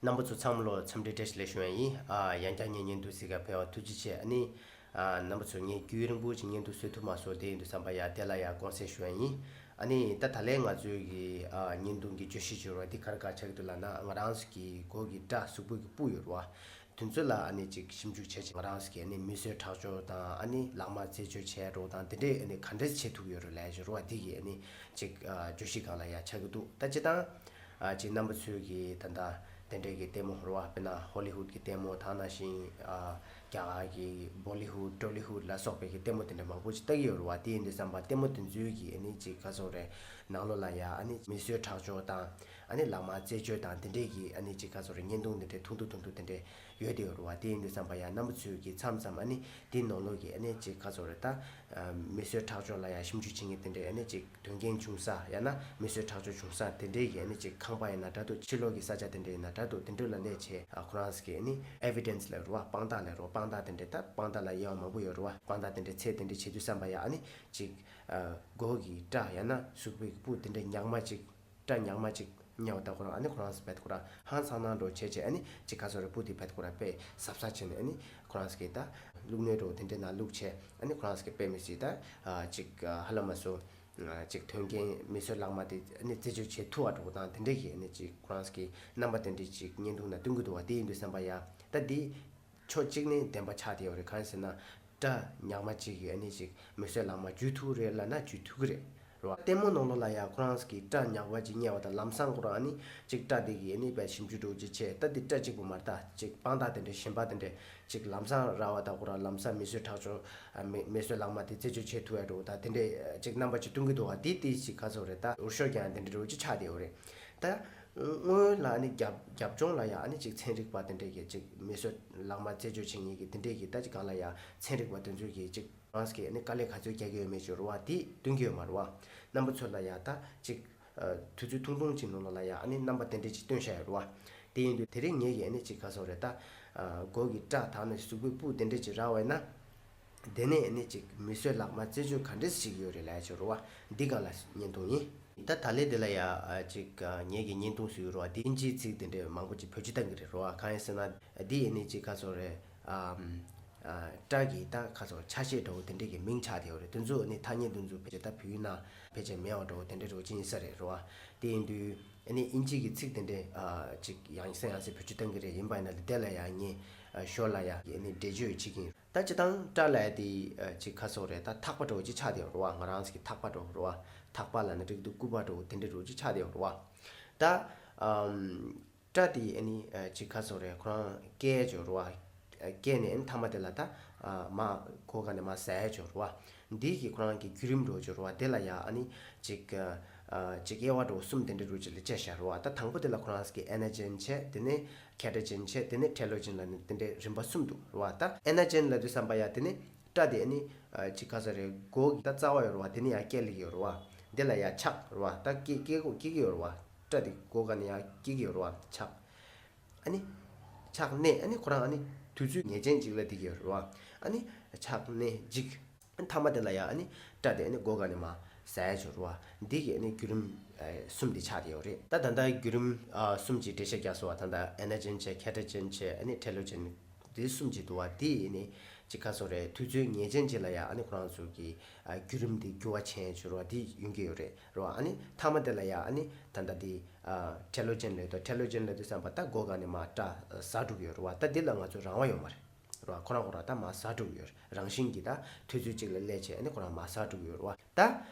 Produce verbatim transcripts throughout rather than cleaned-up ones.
རྣམ་པ་ཚོ་ཚང་མ་ལོ་འཚམས་འདྲི་བཀྲ་ཤིས་བདེ་ལེགས་ཞུ་ཡ་ཡིན། ཨ་ཡང་བསྐྱར་ངས་བརྙན་ཐུང་གཟིགས་ག་ཕེབས་པར་ཐུགས་རྗེ་ཆེ། ཨ་ནི་ཨ་རྣམ་པ་ཚོ་ངས་རྒྱུན་རིང་པོ་ཅིག་བརྙན་ཐུང་བཟོ་ཐུབ་མ་སོང་། དེ་ཡིན་དུས་ཙམ་པ་ཡ་དེ་ལ་ཡ་དགོངས་སེལ་ཞུ་ཡ་ཡིན། ཨ་ནི་ད་ད་ལན་ང་ཚོའི་གི་ཨ་བརྙན་ཐུང་གི་བརྗོད་གཞི་བྱུང་བ་འདི་ག་རེ་ག་རེ་ཆགས་ཀྱི་འདུག་ལབ་ན། ང་རང་ཚོ་གི་སྒོ་གི་སྐྲ་གཟུགས་པོ་གི་སྤུ་ཡོད་རེད་བ། དེ་ཚོ་ལ་ཨ་ནི་ཅིག་ཞིབ་འཇུག་བྱས་ཅིག་ང་རང་ཚོ་གི་ཨ་ནི་མིས་བཟོས་ཁྲག་སྦྱོར་དང་ཨ་ནི་ལག་དམར་རྩད་གཅོད་བྱས་རོགས་དང་དེ་འདྲས་ཨ་ནི་ག་འདྲས་བྱེད་ཐུབ་ཡོད་རེད་ལབ་ཡ་ཅིག་རེད་བ། འདི་གི་ཨ་ནི་ཅིག་ཨ་བརྗོད་གཞི་སྒང་ལ་ཡ་ཆགས་ཀྱི་འདུག་ད་སྤྱིར་བཏང་ཨ་ཅིག་རྣམ་པ་ཚོས་གི་ད་ལྟ་དེ་འདྲས་གི་ལྟད་མོ་རེད་བ། དཔེར་ན་ཧོ་ལི་ཧུད་གི་ལྟད་མོ་དང་ནང་བཞིན་ཨ་རྒྱ་གར་གི་བོ་ལི་ཧུད་ཊོ་ལི་ཧུད་ལ་སོགས་པའི་གི་ལྟད་མོ་དེ་འདྲས་མང་པོ་ཅིག་ལྟ་གི་ཡོད་རེད་བ། དེ་ཡིན་དུས་ཙམ་པ་ལྟད་མོ་དེ་ཚོའི་གི་ཨ་ནི་ཅིག་ག་ཟེར་རེད། ནང་ལོགས་ལ་ཡ་ཨ་ནི་མིས་བཟོས་ཁྲག་སྦྱོར་དང་ཨ་ནི་ལག་དམར་རྩད་གཅོད་དང་དེ་འདྲས་གི་ཨ་ནི་ཅིག་ག་ཟེར་རེད། བརྙན་ཐུང་དེ་འདྲས་ཐུང་ཐུང་ཐུང་ཐུང་དེ་འདྲས་ཡོད་དེ་ཡོད་རེད་བ། དེ་ཡིན་དུས་ཙམ་པ་ཡ་རྣམ་པ་ཚོས་ཀྱིས་མཚམས་མཚམས་ཨ་ནི་དེའི་ནང་ལོགས་ཀྱི་ཨ་ནི་ཅིག་ག་ཟེར་རེད། ད་མིས་བཟོས་ཁྲག་སྦྱོར་ལ་ཡ་ཞིབ་འཇུག་བྱེད་མཁན་དེ་འདྲས་ཨ་ནི་ཅིག་དོན་རྐྱེན་བྱུང་ས་ཡང་ན་མིས་བཟོས་ཁྲག་སྦྱོར་བྱུང་ས་དེ་འདྲས་ཀྱི་ཨ་ནི་ཅིག་ཁང་པ་ཡིན་ན་འདྲ་འདུག་ཕྱི་ལོགས་ཀྱི་ས་ཆ་དེ་འདྲས་ཡིན་ན་འདྲ་འདུག་དེ་འདྲས་ལ་སླེབས་བྱས་ཨ་ཁོ་རང་ཚོ་གི་ཨ་ནི་ཨེ་བི་ཌེན་སི་ལབ་རེད་བ། དཔང་རྟགས་ལབ་རེད་བ། དཔང་རྟགས་དེ་འདྲས། ད་དཔང་རྟགས་ལ་དབྱེ་བ་མང་པོ་ཡོད་རེད་བ། དཔང་རྟགས་དེ་འདྲས་འཚོལ་དེ་འདྲས་བྱེད་དུས་ཙམ་པ་ཡ་ཨ་ནི་ཅིག་ཨ་མགོ་གི་སྐྲ་ཡང་ན་གཟུགས་པོའི་སྤུ་དེ་འདྲས་ཉག་མ་ཅིག་སྐྲ་ཉག་མ་ཅིག་ཉལ་བ་ད་ཁོ་རང་ཨ་ནི་ཁོ་རང་ཚོ་བེད་ཁོ་རང་ཧང་སང་ནང་འགྲོ་བྱས་བྱས་ཨ་ནི་ཅིག་ག་ཟེར་རེད། སྤུ་དེ་བེད་ཁོ་རང་དཔེ་གཟབ་གཟབ་བྱས་ནས་ཨ་ནི་ཁོ་རང་ཚོ་གིས་ད་བླུགས་སྣོད་འགྲོ་དེ་འདྲས་ནང་བླུགས་བྱས་ཨ་ནི་ཁོ་རང་ཚོ་གིས་དཔེ་མི་སྲིད་ད་ཨ་ཅིག་ཨ་ཧ་ལམ་མ་སོ་ཨ་ཅིག་དོན་རྐྱེན་མིས་བཟོས་ལག་དམར་དེ་ཨ་ནི་རྩད་གཅོད་བྱེད་ཐུབ་པ་འགྲོ་དང་དེ་འདྲས་ཀྱི་ཨ་ནི་ཅིག་ཁོ་རང་ཚོ་གི་རྣམ་པ་དེ་འདྲས་ཅིག་བརྙན་ཐུང་ནང་སྟོན་གྱི་འདུག་བ། དེ་ཡིན་དུས་ཙམ་པ་ཡ་ད་འདི་ཕྱོགས་གཅིག་ནས་བདེན་པ་ཆགས་བསྡད་ཡོད་རེད། གང་ཡིན་ཟེར་ན། སྐྲ་ཉག་མ་གཅིག་གིས་ཨ་ནི་ཅིག་མིས་བཟོས་ལག་དམར་འཇུ་ཐུབ་རེད་ལབ་ན་འཇུ་ཐུབ་ཀྱི་རེད། རེད་བ། ལྟད་མོ་ནང་ལོགས་ལ་ཡ་ཁོ་རང་གིས་སྐྲ་ཉག་པ་ཅིག་ཉལ་བ་དང་ལམ་སང་ཁོ་རང་ཨ་ནི་ཅིག་སྐྲ་དེ་གི་ཨ་ནི་བས་ཞིབ་འཇུག་འདྲ་བོ་ཅིག་བྱས། ད་དེ་སྐྲ་གཅིག་པོ་མ་རེད། ད་ཅིག་དཔང་རྟགས་དེ་འདྲས་གཞན་པ་དེ་འདྲས་ཅིག་ལམ་སང་རག་པ་དང་ཁོ་རང་ལམ་སང་མིས་བཟོས་ཁྲག་སྦྱོར་ཨ་མི་མིས་བཟོས་ལག་དམར་དེ་རྩད་གཅོད་བྱེད་ཐུབ་ཡ་འདྲ་བོ་ད་དེ་འདྲས་ཅིག་རྣམ་པ་ཅིག་སྟོན་གྱི་འདུག་བ། དེ་དེ་ཅིག་ག་ཟེར་རེད། ད་འུར་ཤོད་ཀྱང་དེ་འདྲས་འདྲ་བོ་ཅིག་ཆགས་བསྡད་ཡོད་རེད། ད་སྔོན་ལ་ཨ་ནི་རྒྱབ་རྒྱབ་ལྗོངས་ལ་ཡ་ཨ་ནི་ཅིག་ཚན་རིག་པ་དེ་འདྲས་ཀྱིས་ཅིག་མིས་བཟོས་ལག་དམར་རྩད་གཅོད་བྱེད་མཁན་གྱི་དེ་འདྲས་ཀྱི་ད་ཅིག་སྒང་ལ་ཡ་ཚན་རིག་པ་དེ་ཚོས་ཀྱིས་ཅིག་ཁོ་རང་ཚོ་གིས་ཨ་ནི་དཀའ་ལས་ག་ཚོད་རྒྱག་གི་ཡོད་མེད་ཅིག་རེད་བ། དེ་སྟོན་གྱི་ཡོད་མ་རེད་བ། རྣམ་པ་ཚོ་ལ་ཡ་ད་ཅིག་ཨ་དུས་ཚོད་ཐུང་ཐུང་ཅིག་ནང་ལོགས་ལ་ཡ་ཨ་ནི་རྣམ་པ་དེ་འདྲས་ཅིག་སྟོན་བཞག་ཡོད་རེད་བ། དེ་ཡིན་དུས་དེ་རིང་ངེད་ཀྱིས་ཨ་ནི་ཅིག་ག་ཟེར་རེད། ད་ཨ་མགོ་གི་སྐྲ་དང་ནི་གཟུགས་པོའི་སྤུ་དེ་འདྲས་ཅིག་རག་པ་ཡིན་ན། དེ་ནས་ཨ་ནི་ཅིག་མིས་བཟོས་ལག་དམར་རྩད་གཅོད་ག་འདྲས་བྱེད་ཀྱི་ཡོད་རེད་ལབ་ཡ་ཅིག་རེད་བ། འདི་སྒང་ལ་བརྙན་ཐུང་ཡིན། ད་ད་ལན་དེ་ལ་ཡ་ཨ་ཅིག་ཨ་ངེད་ཀྱིས་བརྙན་ཐུང་བཟོས་ཡོད་རེད་བ། དེ་ཨིན་ཇིའི་ཚིག་དེ་འདྲས་མང་པོ་ཅིག་བེད་སྤྱོད་གཏང་གི་རེད་རེད་བ། གང་ཡིན་ཟེར་ན་འདི་ཨ་ནི་ཅིག་ག་ཟེར་རེད། ཨ་ཨ་སྐྲ་གི་ད་ག་ཟེར་ཆ་ཤས་འདྲ་བོ་དེ་འདྲས་ཀྱི་མིང་ཆགས་བསྡད་ཡོད་རེད། དེ་ཚོ་ཨ་ནི་ཐ་སྙད་དེ་ཚོ་ཕལ་ཆེར་ད་བོད་ཡིག་ནང་ཕལ་ཆེར་མེད་པ་འདྲ་བོ་དེ་འདྲས་འདྲ་བོ་ཅིག་ཡིན་ས་རེད་རེད་བ། དེ་ཡིན་དུས་ཨ་ནི་ཨིན་ཇི་གི་ཚིག་དེ་འདྲས་ཨ་ཅིག་ཡང་སེ་ཡང་སེ་བེད་སྤྱོད་གཏང་གི་རེད། ཡིན་པ་ཡིན་ན་ལ་དེ་ལ་ཡ་ངས་ཨ་ཞོར་ལ་ཡ་ཨ་ནི་འགྲེལ་བརྗོད་བྱེད་ཀྱི་ཡིན། ད་སྤྱིར་བཏང་སྐྲ་ལབ་ཡ་དེ་ཨ་ཅིག་ག་ཟེར་རེད། ད་ཐག་པ་འདྲ་བོ་ཅིག་ཆགས་བསྡད་ཡོད་རེད་བ། ང་རང་ཚོ་གི་ཐག་པ་འདྲ་བོ་རེད་བ། ཐག་པ་ལབ་ན་འགྲིག་འདུག་སྐུད་པ་འདྲ་བོ་དེ་འདྲས་འདྲ་བོ་ཅིག་ཆགས་བསྡད་ཡོད་རེད་བ། ད་ཨམ་སྐྲ་དེ་ཨ་ནི་ཨ་ཅིག་ག་ཟེར་རེད། ཁོ་རང་བཀལ་ཡ་ཅིག་ཡོད་རེད་བ། བཀལ་ནས་ཨ་ནི་མཐའ་མ་དེ་ལ་ད་ཨ་མར་མགོ་སྒང་ནས་མར་ཟ་ཡ་ཅིག་ཡོད་རེད་བ། འདི་གི་ཁོ་རང་གི་བརྒྱུད་རིམ་འདྲ་བོ་ཅིག་ཡོད་རེད་བ། དེ་ལ་ཡ་ཨ་ནི་ཅིག་ཨ་ཅིག་དབྱེ་བ་འདྲ་བོ་གསུམ་དེ་འདྲས་འདྲ་བོ་ཅིག་ལ་དཔྱད་བཞག་རེད་བ། ད་དང་པོ་དེ་ལ་ཁོ་རང་གི་ཨེ་ན་ཇེན་བྱས། དེ་ནས་ཁེ་ཊོ་ཇེན་བྱས། དེ་ནས་ཊེ་ལོ་ཇེན་ལབ་ནས་དེ་འདྲས་རིམ་པ་གསུམ་འདུག་རེད་བ། ད་ཨེ་ན་ཇེན་ལབ་དུས་ཙམ་པ་ཡ་དེ་ནི་སྐྲ་དེ་ཨ་ནི་ཨ་ཅིག་ག་ཟེར་རེད། མགོ་གི་ད་རྩ་བ་ཡོད་རེད་བ། དེ་ནས་ཡར་བཀལ་གྱི་ཡོད་རེད་བ། དེ་ལ་ཡ་ཆག་རེད་བ། ད་སྐྱེ་སྐྱེ་གོ་སྐྱེ་གི་ཡོད་རེད་བ། སྐྲ་དེ་མགོ་སྒང་ནས་ཡར་སྐྱེ་གི་ཡོད་རེད་བ། ཆག་ཨ་ནི་ཆག་ནས་ཨ་ནི་ཁོ་རང་ཨ་ནི་དུས་ཚོད་ངེས་ཅན་ཅིག་ལ་འདི་གི་ཡོད་རེད་བ། ཨ་ནི་ཆག་ནས་འཇིག་ཨ་ནི་མཐའ་མ་དེ་ལ་ཡ་ཨ་ནི་སྐྲ་དེ་ཨ་ནི་མགོ་སྒང་ནས་མར་ཟ་ཡ་ཅིག་ཡོད་རེད་བ། འདི་གི་ཨ་ནི་བརྒྱུད་རིམ་ཨ་གསུམ་དེ་ཆགས་བསྡད་ཡོད་རེད། ད་ད་ལྟ་བརྒྱུད་རིམ་ཨ་གསུམ་གྱི་འགྲེལ་བཤད་རྒྱག་སོང་བ། ད་ལྟ་ཨེ་ན་ཇེན་བྱས། ཁེ་ཊོ་ཇེན་བྱས། ཨ་ནི་ཊེ་ལོ་ཇེན། དེ་གསུམ་གྱི་འདུག་བ། དེ་ཡིན་ནི་ཅིག་ག་ཟེར་རེད། དུས་ཚོད་ངེས་ཅན་ཅིག་ལ་ཡ་ཨ་ནི་ཁོ་རང་ཚོ་གི་ཨ་བརྒྱུད་རིམ་དེ་འགྱུར་བ་ཕྱིན་ཡ་ཅིག་རེད་བ། དེ་ཡོང་གི་ཡོད་རེད། རེད་བ། ཨ་ནི་མཐའ་མ་དེ་ལ་ཡ་ཨ་ནི་ད་ལྟ་དེ་ཨ་ཊེ་ལོ་ཇེན་ལབ་དུས། ཊེ་ལོ་ཇེན་ལབ་དུས་ཙམ་པ་ད་མགོ་སྒང་ནས་མར་སྐྲ་ཟ་འགྲོ་གི་ཡོད་རེད་བ། ད་དེ་ལ་ང་ཚོ་རང་དབང་ཡོད་མ་རེད། རེད་བ། ཁོ་རང་ཁོ་རང་ད་མར་ཟ་འགྲོ་གི་ཡོད་རེད། རང་བཞིན་གྱིས་ད་དུས་ཚོད་ཅིག་ལ་སླེབས་བྱས་ཨ་ནི་ཁོ་རང་མར་ཟ་འགྲོ་གི་ཡོད་རེད་བ། ད་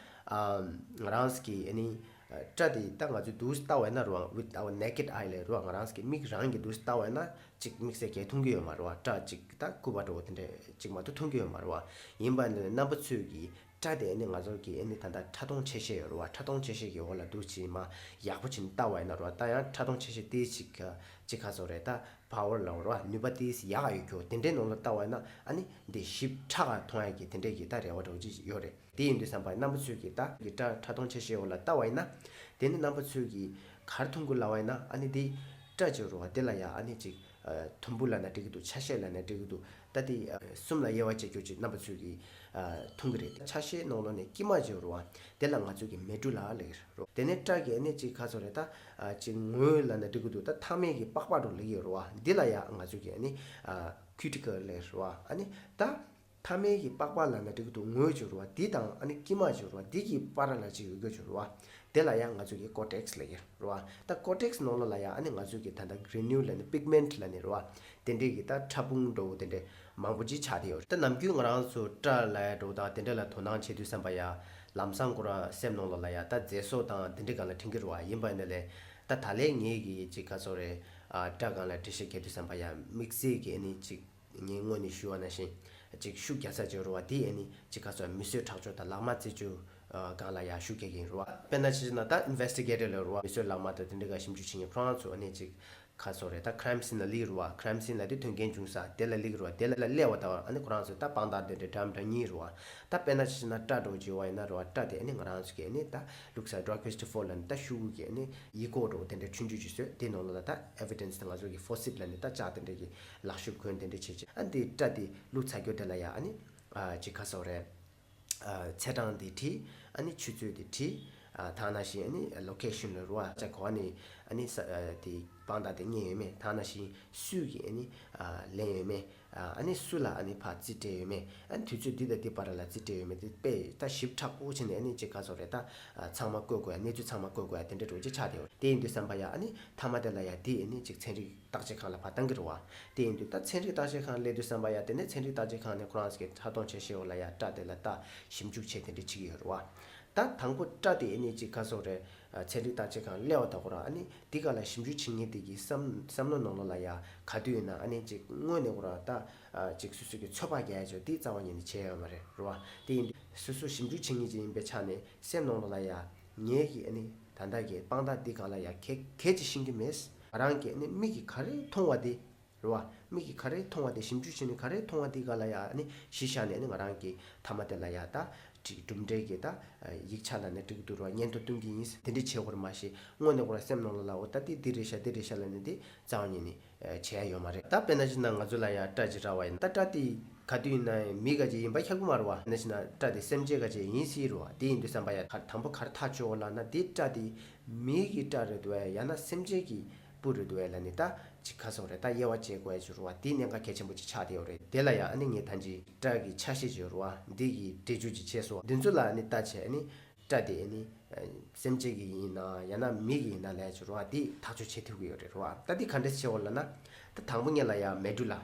ཨ་ང་རང་གི་ཨ་ནི་སྐྲ་དེ་ད་ང་ཚོས་འདུག་སེ་ལྟ་བ་ཡིན་ན་རེད་བ། with our naked eye ལབ་རེད་བ། ང་རང་གི་མིག་རང་གིས་འདུག་སེ་ལྟ་བ་ཡིན་ན་ཅིག་དམིགས་བསལ་གྱི་མཐོང་གི་ཡོད་མ་རེད་བ། སྐྲ་ཅིག་ད་སྐུད་པ་འདྲ་བོ་དེ་འདྲས་ཅིག་མ་གཏོགས་མཐོང་གི་ཡོད་མ་རེད་བ། ཡིན་པ་ནི་རྣམ་པ་ཚོས་ཀྱིས་སྐྲ་དེ་ནི་ང་ཚོ་གི་ཨ་ནི་ད་ལྟ་ཕྲ་མཐོང་ཆེ་ཤེལ་ཡོད་རེད་བ། ཕྲ་མཐོང་ཆེ་ཤེལ་གྱི་འོག་ལ་འདུག་སེ་མར་ཡག་པོ་བྱས་ནས་ལྟ་བ་ཡིན་ན་རེད་བ། ད་ཡང་ཕྲ་མཐོང་ཆེ་ཤེལ་དེ་ཅིག་ཅིག་ག་ཟེར་རེད། ད་པ་ཝར་ལབ་རེད་བ། ནུས་པ་དེ་ཡག་ཡོད་རྒྱུ་དེ་འདྲའི་ནང་ལ་ལྟ་བ་ཡིན་ན་ཨ་ནི་འདི་ཞིབ་ཕྲ་ག་མཐོང་ཡ་གི་དེ་འདྲའི་གི་ད་རེ་བ་འདྲ་བོ་ཅིག་ཡོད་རེད། དེ་ཡིན་དུས་ཙམ་པ་རྣམ་པ་ཚོས་ཀྱིས་ད་གི་སྐྲ་ཕྲ་མཐོང་ཆེ་ཤེལ་འོག་ལ་ལྟ་བ་ཡིན་ན། དེ་ནི་རྣམ་པ་ཚོས་ཀྱིས་ག་རེ་མཐོང་གི་ལབ་པ་ཡིན་ན། ཨ་ནི་དེ་སྐྲ་ཅིག་རེད་བ། དེ་ལ་ཡ་ཨ་ནི་ཅིག་ཨ་དུམ་བུ་ལབ་ན་འགྲིག་གི་འདུག་ཆ་ཤས་ལབ་ན་འགྲིག་གི་འདུག་ད་དེ་གསུམ་ལ་དབྱེ་བ་ཕྱེ་རྒྱུ་ཅིག་རྣམ་པ་ཚོས་ཀྱིས་མཐོང་གི་རེད། ཆ་ཤས་ནང་ལོགས་ནས་དཀྱིལ་མ་ཅིག་ཡོད་རེད་བ། དེ་ལ་ང་ཚོས་ཀྱིས་མེ་ཌུ་ལ་ལབ་ཀྱི་རེད། དེ་ནས་སྐྲ་གི་ཨ་ནི་ཅིག་ག་ཚོད་རེད། ད་ཅིག་ངོས་ལབ་ན་འགྲིག་གི་འདུག་ད་མཐའ་མའི་གི་པགས་པ་རུ་ལབ་ཀྱི་ཡོད་རེད་བ། འདི་ལ་ཡ་ང་ཚོས་ཀྱིས་ཨ་ནི་ཁུ་ཊི་ཀལ་ལབ་ཀྱི་རེད་བ། ཨ་ནི་ད་མཐའ་མའི་གི་པགས་པ་ལབ་ན་འགྲིག་གི་འདུག་ངོས་ཅིག་ཡོད་རེད་བ། འདི་དང་ཨ་ནི་དཀྱིལ་མ་ཅིག་ཡོད་རེད་བ། འདི་གི་བར་ལ་ཅིག་ཡོད་རྒྱུ་ཅིག་ཡོད་རེད་བ། དེ་ལ་ཡང་ང་ཚོས་ཀྱིས་ཀོར་ཊེག་སི་ལབ་ཀྱི་རེད་བ། ད་ཀོར་ཊེག་སི་ནང་ལོགས་ལ་ཡང་ཨ་ནི་ང་ཚོས་ཀྱིས་ད་ལྟ་གྷི་རེ་ནིའུལ་ལབ་ནས་པིག་མེན་ཊི་ལབ་ནས་རེད་བ། དེ་འདྲའི་གི་ད་ཕྲ་ཕུང་འདྲ་བོ་དེ་འདྲ་མང་པོ་ཅིག་ཆགས་བསྡད་ཡོད་རེད། ད་ནམ་རྒྱུན་ང་རང་ཚོ་སྐྲ་ལབ་ཡ་འདྲ་བོ་དང་དེ་འདྲ་ལ་དོ་སྣང་བྱེད་དུས་ཙམ་པ་ཡ། ལམ་སང་ཁོ་རང་སེམས་ནང་ལོགས་ལ་ཡ་ད་མཛེས་བཟོ་དང་དེ་འདྲའི་སྒང་ལ་དྲན་གྱི་རེད་བ། ཡིན་པ་ཡིན་ན་ལས། ད་ད་ལས་ངེད་ཀྱིས་ཅིག་ག་ཚོད་རེད། ཨ། སྐྲ་སྒང་ལ་འགྲེལ་བཤད་རྒྱག་དུས་ཙམ་པ་ཡ་དམིགས་བསལ་གྱི་ཨ་ནི་ཅིག་ངས་སྔོན་ནས་ཞུས་པ་ནང་བཞིན་ཅིག་ཤུགས་རྒྱག་ས་ཅིག་ཡོད་རེད་བ། དེ་ཨ་ནི་ཅིག་ག་ཚོད་མིས་བཟོས་ཁྲག་སྦྱོར་དང་ལག་དམར་རྩི་བཅུད་སྒང་ལ་ཡ་ཤུགས་རྒྱག་གི་ཡིན་རེད་བ། དཔེར་ན་ཆ་བཞག་ན་ད་ཨིན་ཝེ་སི་ཊི་གེ་ཊར་ལབ་རེད་བ། མིས་བཟོས་ལག་དམར་དང་དེ་འདྲ་ག་ཞིབ་འཇུག་བྱེད་མཁན་ཁོ་རང་ཚོ་ཨ་ནི་ཅིག་ག་ཚོད་རེད། ད་ཁི་རེམ་སིན་ལབ་ཀྱི་རེད་བ། ཁི་རེམ་སིན་ལབ་དུས་དོན་རྐྱེན་བྱུང་ས་དེ་ལ་ལབ་ཀྱི་རེད་བ། དེ་ལ་སླེབས་པ་དང་ཨ་ནི་ཁོ་རང་ཚོ་ད་དཔང་རྟགས་དེ་འདྲ་འདྲ་མི་འདྲ་རྙེད་རེད་བ། ད་དཔེར་ན་ཆ་བཞག་ན་སྐྲ་འདྲ་བོ་ཅིག་ཡོད་པ་ཡིན་ན་རེད་བ། སྐྲ་དེ་ཨ་ནི་ང་རང་ཚོ་གིས་ཨ་ནི་ད་ལུག་སྲོལ་ཌ་རག་སི་ཊོར་ལབ་ནས་ད་ཤོག་གུ་གི་ཨ་ནི་ཡིག་ཀོ་འདྲ་བོ་དེ་འདྲ་འཁྲུན་ཆོད་ཅིག་བཟོས། དེ་ནང་ལོགས་ལ་ད་ཨེ་བི་ཌེན་སི་དེ་ང་ཚོ་གིས་ཕོར་སིབ་ལབ་ནས་ད་ལྕགས་དེ་འདྲ་གི་ལག་ཤུབས་གོན་དེ་འདྲ་བྱས་བྱས། ཨ་ནི་དེ་སྐྲ་དེ་བླུགས་ཚར་རྒྱུ་དེ་ལ་ཡ་ཨ་ནི་ཨ་ཅིག་ག་ཚོད་རེད། ཨ། ཚེས་གྲངས་དེ་བྲིས། ཨ་ནི་ཆུ་ཚོད་དེ་བྲིས། ཨ། ད་ནང་བཞིན་ཨ་ནི་ལོ་ཀེ་ཤན་ལ་རེད་བ། ཅ་གོ་ཨ་ནི་ཨ་ནི་ས་ཨ་དེ་དཔང་རྟགས་དེ་རྙེད་ཡོད་མེད། ད་ནང་བཞིན་སུས་ཀྱིས་ཨ་ནི་ཨ་ལེན་ཡོད་མེད། ཨ། ཨ་ནི་སུ་ལ་ཨ་ནི་ཕར་རྩིས་སྤྲད་ཡོད་མེད། ཨ་ནི་དུས་ཚོད་འདི་དང་འདི་བར་ལ་རྩིས་སྤྲད་ཡོད་མེད། དེ་དཔེ་ད་ཞིབ་ཕྲ་པོ་བྱས་ནས་ཨ་ནི་ཅིག་ག་ཚོད་རེད། ད་ཨ་ཚང་མ་བཀོད་དགོས་ཡ། གནས་ཚུལ་ཚང་མ་བཀོད་དགོས་ཡ་དེ་འདྲ་འདྲ་བོ་ཅིག་ཆགས་བསྡད་ཡོད་རེད། དེ་ཡིན་དུས་ཙམ་པ་ཡ་ཨ་ནི་མཐའ་མ་དེ་ལ་ཡ་དེ་ཨ་ནི་ཅིག་ཚན་རིག་བརྟག་དཔྱད་ཁང་ལ་ཕར་བཏང་གི་རེད་བ། དེ་ཡིན་དུས་ད་ཚན་རིག་བརྟག་དཔྱད་ཁང་སླེབས་དུས་ཙམ་པ་ཡ་དེ་ནས་ཚན་རིག་བརྟག་དཔྱད་ཁང་ནས་ཁོ་རང་ཚོ་གི་ཕྲ་མཐོང་ཆ་ཤས་འོག་ལ་ཡ་སྐྲ་དེ་ལ་ད་ཞིབ་འཇུག་བྱས་དེ་འདྲ་བྱེད་ཀྱི་ཡོད་རེད་བ། ད་དང་པོ་སྐྲ་དེ་ཨ་ནི་ཅིག་ག་ཚོད་རེད། ཨ། ཚན་རིག་བརྟག་དཔྱད་ཁང་སླེབས་པ་དང་ཁོ་རང་ཨ་ནི་འདི་ག་ལ་ཞིབ་འཇུག་བྱེད་མཁན་དེ་གི་བསམ་བསམ་བློ་ནང་ལོགས་ལ་ཡ་ག་དུས་ཡིན་ན་ཨ་ནི་ཅིག་སྔོན་ནས་ཁོ་རང་ད་ཨ་ཅིག་སོ་སོ་གི་ཚོད་དཔག་རྒྱག་ཡ་ཅིག་དེ་རྩ་བ་ཉིད་ནས་བྱས་ཡོད་མ་རེད། རེད་བ། དེ་ཡིན་དུས་སོ་སོ་ཞིབ་འཇུག་བྱེད་མཁན་ཅིག་ཡིན་པའི་ཆ་ནས་སེམས་ནང་ལོགས་ལ་ཡ། ངས་ཀྱིས་ཨ་ནི་ད་ལྟ་གི་དཔང་རྟགས་འདི་སྒང་ལ་ཡ་གལ་གལ་ཅིག་ཤེས་ཀྱི་མེད། ང་རང་གིས་ཨ་ནི་མིག་གིས་ག་རེ་མཐོང་བ་དེ། རེད་བ། མིག་གིས་ག་རེ་མཐོང་བ་དེ་ཞིབ་འཇུག་བྱས་ནས་ག་རེ་མཐོང་བ་དེ་སྒང་ལ་ཡ་ཨ་ནི་གཞི་བཞག་ནས་ཨ་ནི་ང་རང་གིས་མཐའ་མ་དེ་ལ་ཡ་ད་ཅིག་གྲུབ་འབྲས་ཀྱི་ད་ཡིག་ཆ་ལབ་ན་འགྲིག་གི་འདུག་རེད་བ། སྙན་ཐོ་གཏོང་གི་ཡིན། དེ་འདྲ་བྱེད་དགོས་རེད། མ་གཞི་སྔོན་ནས་ཁོ་རང་སེམས་ནང་ལ་ལ་འོ་ད་དེ་འདི་རེད་ཤག་འདི་རེད་ཤག་ལབ་ནས་དེ་རྩ་བ་ཉིད་ནས་བྱེད་ཡ་ཡོད་མ་རེད། ད་དཔེར་ན་ཅིག་ན་ང་ཚོ་ལ་ཡ་སྐྲ་ཅིག་རག་པ་ཡིན་ན། ད་སྐྲ་དེ་ག་དུས་ཡིན་ན་མི་ག་ཅིག་ཡིན་པ་ཁྱབ་ཀྱི་མ་རེད་བ། དཔེར་ན་ཅིག་ན་སྐྲ་དེ་སེམས་ཅན་ག་ཅིག་ཡིན་སྲིད་རེད་བ། དེ་ཡིན་དུས་ཙམ་པ་ཡ་ག་དང་པོ་ག་རེ་ཐག་གཅོད་དགོས་ལབ་ན། དེ་སྐྲ་དེ་མིའི་གི་སྐྲ་རེད་འདུག་གས། ཡང་ན་སེམས་ཅན་གྱི་སྤུ་རེད་འདུག་གས་ལབ་ནས་ད་ཅིག་ག་ཚོད་རེད། ད་དབྱེ་བ་འབྱེད་དགོས་ཡ་ཅིག་རེད་བ། དེ་གནད་འགག་གལ་ཆེན་པོ་ཅིག་ཆགས་བསྡད་ཡོད་རེད། དེ་ལ་ཡ་ཨ་ནི་ངས་ད་ཅིག་སྐྲ་གི་ཆ་ཤས་ཅིག་ཡོད་རེད་བ། འདི་གི་འགྲེལ་བརྗོད་ཅིག་བྱས་སོང་། འདི་ཚོ་ལ་ཨ་ནི་ལྟ་བྱས་ཨ་ནི་སྐྲ་དེ་ཨ་ནི་སེམས་ཅན་གྱི་ཡིན་ན་ཡང་ན་མི་གི་ཡིན་ན་ལབ་ཡ་ཅིག་རེད་བ། དེ་ཐག་གཅོད་བྱེད་ཐུབ་ཀྱི་ཡོད་རེད། རེད་བ། ད་འདི་ག་འདྲས་བྱེད་དགོས་ལབ་ན། ད་དང་པོ་ཉིད་ལ་ཡ་མེ་ཌུ་ལ།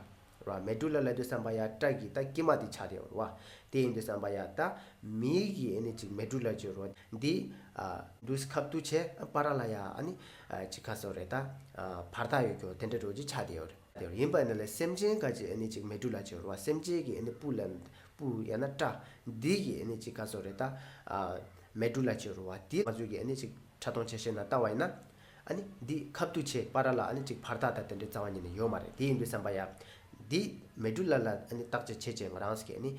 རེད་བ། མེ་ཌུ་ལ་ལབ་དུས་ཙམ་པ་ཡ་སྐྲ་གི་ད་དཀྱིལ་མ་དེ་ཆགས་བསྡད་ཡོད་རེད་བ། དེ་ཡིན་དུས་ཙམ་པ་ཡ་ད་མིའི་གི་ཨ་ནི་ཅིག་མེ་ཌུ་ལ་ཅིག་ཡོད་རེད་བ། འདི་ཨ་འདུག་སེ་ཁ་ཐུག་བྱས་བར་ལ་ཡ་ཨ་ནི་ཨ་ཅིག་ག་ཚོད་རེད། ད་ཨ་བར་ཐག་ཡོད་རྒྱུ་དེ་འདྲ་འདྲ་བོ་ཅིག་ཆགས་བསྡད་ཡོད་རེད། ཡིན་པ་ཡིན་ན་ལས་སེམས་ཅན་ག་ཅིག་ཨ་ནི་ཅིག་མེ་ཌུ་ལ་ཅིག་ཡོད་རེད་བ། སེམས་ཅན་གྱི་ཨ་ནི་སྤུ་ལ་སྤུ་ཡང་ན་སྐྲ་འདི་གི་ཨ་ནི་ཅིག་ག་ཚོད་རེད། ད་ཨ་མེ་ཌུ་ལ་ཅིག་ཡོད་རེད་བ། དེ་ང་ཚོ་གི་ཨ་ནི་ཅིག་ཕྲ་མཐོང་ཆ་ཤས་ནང་ལྟ་བ་ཡིན་ན། ཨ་ནི་འདི་ཁ་ཐུག་བྱས་བར་ལ་ཨ་ནི་ཅིག་བར་ཐག་དང་དེ་འདྲའི་རྩ་བ་ཉིད་ནས་ཡོད་མ་རེད། དེ་ཡིན་དུས་ཙམ་པ་ཡ། འདི་མེ་ཌུ་ལ་ལ་ཨ་ནི་བརྟག་དཔྱད་བྱས་བྱས་ང་རང་ཚོ་གིས་ཨ་ནི་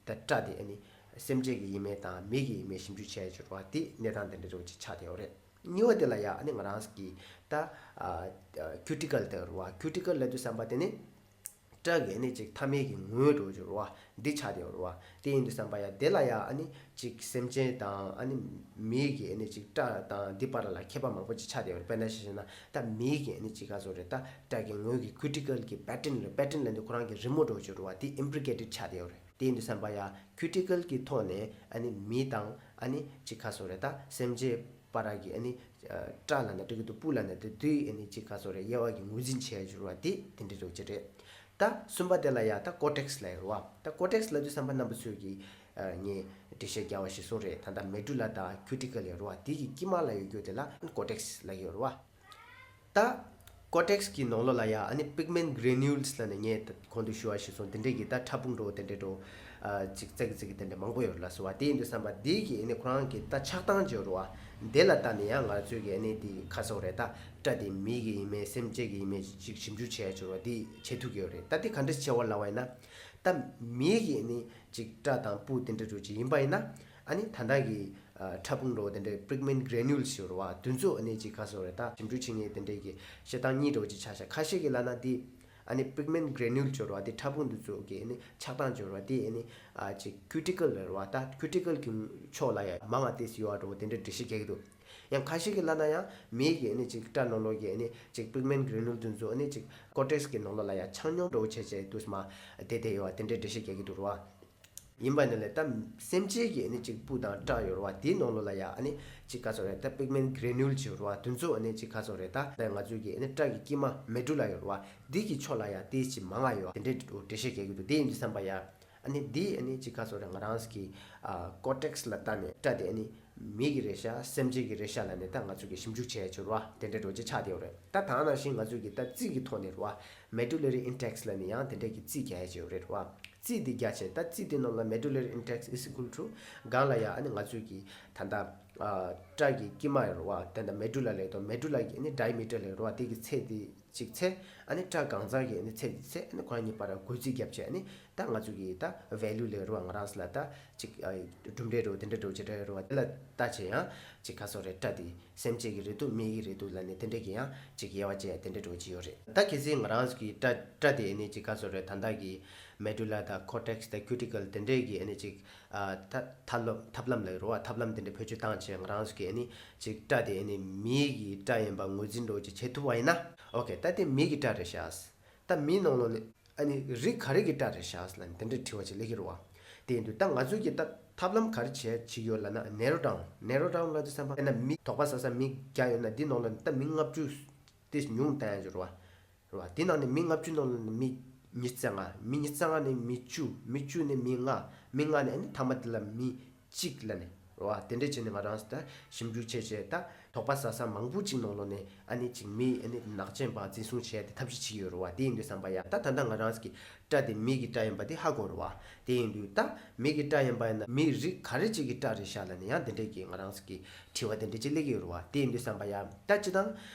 ད་སྐྲ་དེ་ཨ་ནི་སེམས་ཅན་གྱི་ཡིན་མིན་དང་མི་གི་ཡིན་མིན་ཞིབ་འཇུག་བྱས་ཡོད་རེད་བ། དེ་གནས་སྟངས་དེ་འདྲ་འདྲ་བོ་ཅིག་ཆགས་བསྡད་ཡོད་རེད། གཉིས་པ་དེ་ལ་ཡ་ཨ་ནི་ང་རང་ཚོ་གིས་ད་ཨ་ཨ་ཁུ་ཊི་ཀལ་དེ་རེད་བ། ཁུ་ཊི་ཀལ་ལབ་དུས་ཙམ་པ་དེ་ནི། སྐྲ་གི་ཨ་ནི་ཅིག་མཐའ་མའི་གི་ངོས་འདྲ་བོ་ཅིག་རེད་བ། འདི་ཆགས་བསྡད་ཡོད་རེད་བ། དེ་ཡིན་དུས་ཙམ་པ་ཡ་དེ་ལ་ཡ་ཨ་ནི་ཅིག་སེམས་ཅན་དང་ཨ་ནི་མིའི་གི་ཨ་ནི་ཅིག་སྐྲ་དང་འདི་བར་ལ་ཁྱད་པར་མང་པོ་ཅིག་ཆགས་བསྡད་ཡོད་རེད། དཔེར་ན་ཆ་བཞག་ན་ད་མིའི་གི་ཨ་ནི་ཅིག་ག་ཚོད་རེད། ད་སྐྲ་གི་ངོས་ཀྱི་ཁུ་ཊི་ཀལ་གི་པེ་ཊན་རེད། པེ་ཊན་ལབ་དུས་ཁོ་རང་གི་རི་མོ་འདྲ་བོ་ཅིག་རེད་བ། དེ་ཨིམ་པི་རི་ཀེ་ཊེཌ་ཆགས་བསྡད་ཡོད་རེད། དེ་ཡིན་དུས་ཙམ་པ་ཡ་ཁུ་ཊི་ཀལ་གི་ཐོག་ནས་ཨ་ནི་མི་དང་ཨ་ནི་ཅིག་ག་ཚོད་རེད། ད་སེམས་ཅན་བར་གྱི་ཨ་ནི་ཨ་སྐྲ་ལབ་ན་འགྲིག་གི་འདུག་སྤུ་ལབ་ན་འདུག་དེ་ཨ་ནི་ཅིག་ག་ཚོད་རེད། དབྱེ་བ་གི་ངོས་འཛིན་བྱས་ཡོད་རེད་བ། དེ་དེ་འདྲ་འདྲ་བོ་ཅིག་རེད། ད་གསུམ་པ་དེ་ལ་ཡ་ད་ཀོར་ཊེག་སི་ལབ་ཡོད་རེད་བ། ད་ཀོར་ཊེག་སི་ལབ་དུས་ཙམ་པ་རྣམ་པ་ཚོས་ཀྱིས་ཨ་ངས་འགྲེལ་བཤད་རྒྱག་པ་ཞིག་གསུངས་རེད། ད་ལྟ་མེ་ཌུ་ལ་དང་ཁུ་ཊི་ཀལ་ཡོད་རེད་བ། དེ་གི་དཀྱིལ་མ་ལ་ཡོད་རྒྱུ་དེ་ལ་ཀོར་ཊེག་སི་ལབ་ཡོད་རེད་བ། ད་ཀོར་ཊེག་སི་གི་ནང་ལོགས་ལ་ཡ་ཨ་ནི་པིག་མེན་ཊི་གྷི་རེ་ནིའུ་ལི་སི་ལབ་ནས་ངས་ད་གོང་དུ་ཞུ་བ་ཞིག་སོང་། དེ་འདྲས་ཀྱི་ད་ཕྲ་ཕུང་འདྲ་བོ་དེ་འདྲས་འདྲ་བོ་ཨ་ཅིག་ཙག་གི་ཙག་གི་དེ་འདྲས་མང་པོ་ཡོད་རེད་ལབ་སོང་བ། དེ་ཡིན་དུས་ཙམ་པ་དེ་གི་ཨ་ནི་ཁོ་རང་གི་ད་ཆགས་སྟངས་ཅིག་ཡོད་རེད་བ། དེ་ལ་ལྟ་ནས་ཡང་ང་ཚོས་ཀྱི་ཨ་ནི་དེ་ག་ཚོད་རེད། ད་སྐྲ་དེ་མི་གི་ཡིན་མིན་སེམས་ཅན་གྱི་ཡིན་མིན་ཅིག་ཞིབ་འཇུག་བྱས་ཡོད་རེད་བ། དེ་བྱེད་ཐུབ་ཀྱི་ཡོད་རེད། ད་དེ་ག་འདྲས་བྱེད་དགོས་ལབ་པ་ཡིན་ན། ད་མི་གི་ཨ་ནི་ཅིག་སྐྲ་དང་སྤུ་དེ་འདྲས་འདྲ་བོ་ཅིག་ཡིན་པ་ཡིན་ན། ཨ་ནི་ད་ལྟ་གི་ཨ་ཕྲ་ཕུང་འདྲ་བོ་དེ་འདྲའི་པིག་མེན་ཊི་གྷི་རེ་ནིའུ་ལི་སི་ཡོད་རེད་བ། དེ་ཚོ་ཨ་ནི་ཅིག་ག་ཚོད་རེད། ད་ཞིབ་འཇུག་བྱེད་མཁན་དེ་འདྲས་ཀྱི་བཤད་སྟངས་གཉིས་འདྲ་བོ་ཅིག་ཆགས་ཤག་ཁ་ཤས་ཀྱིས་ལབ་ན་དེ་ ཨ་ནི་pigment granule ཅིག་ཡོད་རེད་བ། དེ་ཕྲ་ཕུང་དེ་ཚོ་གི་ཨ་ནི་ཆགས་སྟངས་ཅིག་ཡོད་རེད་བ། དེ་ཨ་ནི་ཨ་ཅིག་ཁུ་ཊི་ཀལ་རེད་བ། ད་ཁུ་ཊི་ཀལ་གི་ཕྱོགས་ལ་ཡ་མང་བ་ཏོག་ཙམ་ཡོད་པ་འདྲ་བོ་དེ་འདྲ་འགྲེལ་བཤད་རྒྱག་གི་འདུག། ཡང་ཁ་ཤས་ཀྱིས་ལབ་ན་ཡང་མིའི་གི་ཨ་ནི་ཅིག་སྐྲ་ནང་ལོགས་ཀྱི་ཨ་ནི་ཅིག་pigment granule དེ་ཚོ་ཨ་ནི་ཅིག་cortex གི་ནང་ལོགས་ལ་ཡ་ཆ་སྙོམས་འདྲ་བོ་བྱས་བྱས་དུས་མ་བསྡད་བསྡད་ཡོད་པ་དེ་འདྲའི་འགྲེལ་བཤད་རྒྱག་གི་འདུག་རེད་བ། ཡིན་པ་ནི་ལས་ད་སེམས་ཅན་གྱི་ཨ་ནི་ཅིག་སྤུ་དང་སྐྲ་ཡོད་རེད་བ། དེའི་ནང་ལོགས་ལ་ཡ་ཨ་ནི་ཅིག་ག་ཚོད་རེད། ད་pigment granule ཅིག་ཡོད་རེད་བ། དེ་ཚོ་ཨ་ནི་ཅིག་ག་ཚོད་རེད། ད་ད་ང་ཚོའི་གི་ཨ་ནི་སྐྲ་གི་དཀྱིལ་མ་medulla ཡོད་རེད་བ། འདི་གི་ཕྱོགས་ལ་ཡ་ཏོག་ཙམ་མང་བ་ཡོད་པ་དེ་འདྲའི་འགྲེལ་བཤད་རྒྱག་གི་འདུག། དེ་ཡིན་དུས་ཙམ་པ་ཡ་ཨ་ནི་འདི་ཨ་ནི་ཅིག་ག་ཚོད་རེད། ང་རང་གི་ཨ་cortex ལ་ལྟ་ནས་སྐྲ་དེ་ཨ་ནི་མི་གི་རེད་ཤག། སེམས་ཅན་གྱི་རེད་ཤག་ལབ་ནས་ད་ང་ཚོ་གི་ཞིབ་འཇུག་བྱས་ཡོད་རེད་བ། དེ་འདྲའི་འགྲོ་ཅིག་ཆགས་བསྡད་ཡོད་རེད། ད་ད་ནང་བཞིན་ང་ཚོ་གི་ད་རྩིས་ཀྱི་ཐོག་ནས་རེད་བ། Medullary index ལབ་ནས་ཡང་དེ་འདྲ་གི་རྩིས་རྒྱག་ཡ་ཅིག་ཡོད་རེད་བ། རྩིས་འདི་རྒྱག་བྱས་ད་རྩིས་དེ་ནང་ལ་medullary index is equal to གང་ལ་ཡ་ཨ་ནི་ང་ཚོས་ཀྱི་ད་ལྟ་ཨ་སྐྲ་གི་དཀྱིལ་མ་ཡོད་རེད་བ། ད་ལྟ་medulla ལབ་དང་medulla གི་ཨ་ནི་diameter ལབ་རེད་བ། དེ་གི་ཚད་དེ་གཅིག་ཚད། ཨ་ནི་སྐྲ་གང་ཚང་གི་ཨ་ནི་ཚད་དེ་ཚད། ཨ་ནི་ཁོ་རང་གཉིས་བར་བགོ་རྩིས་བརྒྱབ་བྱས་ཨ་ནི་ད་ང་ཚོ་གི་ད་value ལབ་རེད་བ། ང་རང་ཚོ་ལ་ད་གཅིག་ཨ་གྲུབ་འབྲས་རེད་བ། དེ་འདྲ་འགྲོ་ཅིག་རེད་བ། དེ་ལ་ལྟ་བྱས་ཡང་གཅིག་ག་ཚོད་རེད། སྐྲ་དེ། སེམས་ཅན་གྱི་རེད་འདུག། མི་གི་རེད་འདུག་ལབ་ནས་དེ་འདྲས་ཀྱི་ཡང་ཅིག་དབྱེ་བ་བཅད་དེ་འདྲས་འགྲོ་གི་ཡོད་རེད། ད་གལ་སྲིད་ང་རང་གི་སྐྲ་སྐྲ་དེ་ཨ་ནི་ཅིག་ག་ཚོད་རེད། ད་ལྟ་གི་medulla དང་cortex དང་cuticle དེ་འདྲས་ཀྱི་ཨ་ནི་ཅིག་ཨ་ད་ཐབས་ལམ་ཐབས་ལམ་ལབ་ཀྱི་རེད་བ། ཐབས་ལམ་དེ་འདྲས་བེད་སྤྱོད་བཏང་བྱས་ང་རང་གི་ཨ་ནི་ཅིག་སྐྲ་དེ་ཨ་ནི་མི་གི་སྐྲ་ཡིན་པ་ངོས་འཛིན་འགྲོ་ཅིག་བྱེད་ཐུབ་པ་ཡིན་ན། okay ད་དེ་མི་གི་སྐྲ་རེད་ཤག། ད་མི་ནང་ལོགས་ནས། ཨ་ནི་རིགས་ག་རེ་གི་སྐྲ་རེད་ཤག་ལབ་ནས་དེ་འདྲའི་དྲི་བ་ཅིག་སླེབས་ཀྱི་རེད་བ། དེ་ཡིན་དུས་ད་ང་ཚོས་ཀྱི་ད་ཐབས་ལམ་ག་རེ་བྱས་བྱེད་ཀྱི་ཡོད་ལབ་ན། narrow down narrow down ལབ་དུས་ཙམ་པ་དཔེར་ན་མི་དོགས་པ་ཟ་ས་མི་བརྒྱ་ཡོད་ན་འདི་ནང་ལ་ད་མི་ལྔ་བཅུ་དེ་ཉུང་བཏང་ཡ་ཅིག་རེད་བ། རེད་བ། དེ་ནང་ནས་མི་ལྔ་བཅུ་ནང་ལ་མི་ཉི་ཤུ་རྩ་ལྔ། མི་ཉི་ཤུ་རྩ་ལྔ་ནས་མི་བཅུ། མི་བཅུ་ནས་མི་ལྔ། མི་ལྔ་ནས་ཨ་ནི་མཐའ་མ་དེ་ལ་མི་གཅིག་ལབ་ནས། རེད་བ། དེ་འདྲས་བྱས་ནས་ང་རང་ཚོ་ད་ཞིབ་འཇུག་བྱས་བྱས་ད་དོགས་པ་ཟ་ས་མང་པོ་ཅིག་ནང་ལོགས་ནས་ཨ་ནི་ཅིག་མི་ཨ་ནི་ནག་ཅན་པ་འཛིན་བཟུང་བྱས་ཏེ་ཐབས་ཤེས་བྱེད་ཀྱི་ཡོད་རེད་བ། དེ་ཡིན་དུས་ཙམ་པ་ཡ་ད་ད་ལྟ་ང་རང་ཚོ་གི་སྐྲ་དེ་མི་གི་སྐྲ་ཡིན་པ་དེ་ཧ་གོ་རེད་བ། དེ་ཡིན་དུས་ད་མི་གི་སྐྲ་ཡིན་པ་ཡིན་ན་མི་རིགས་ག་རེ་ཅིག་གི་སྐྲ་རེད་ཤག་ལབ་ནས་ཡང་དེ་འདྲས་ཀྱི་ང་རང་ཚོ་གི་དྲི་བ་དེ་འདྲས་ཅིག་སླེབས་ཀྱི་ཡོད་རེད་བ། དེ་ཡིན་དུས་ཙམ་པ་ཡ་ད་སྤྱིར་བཏང་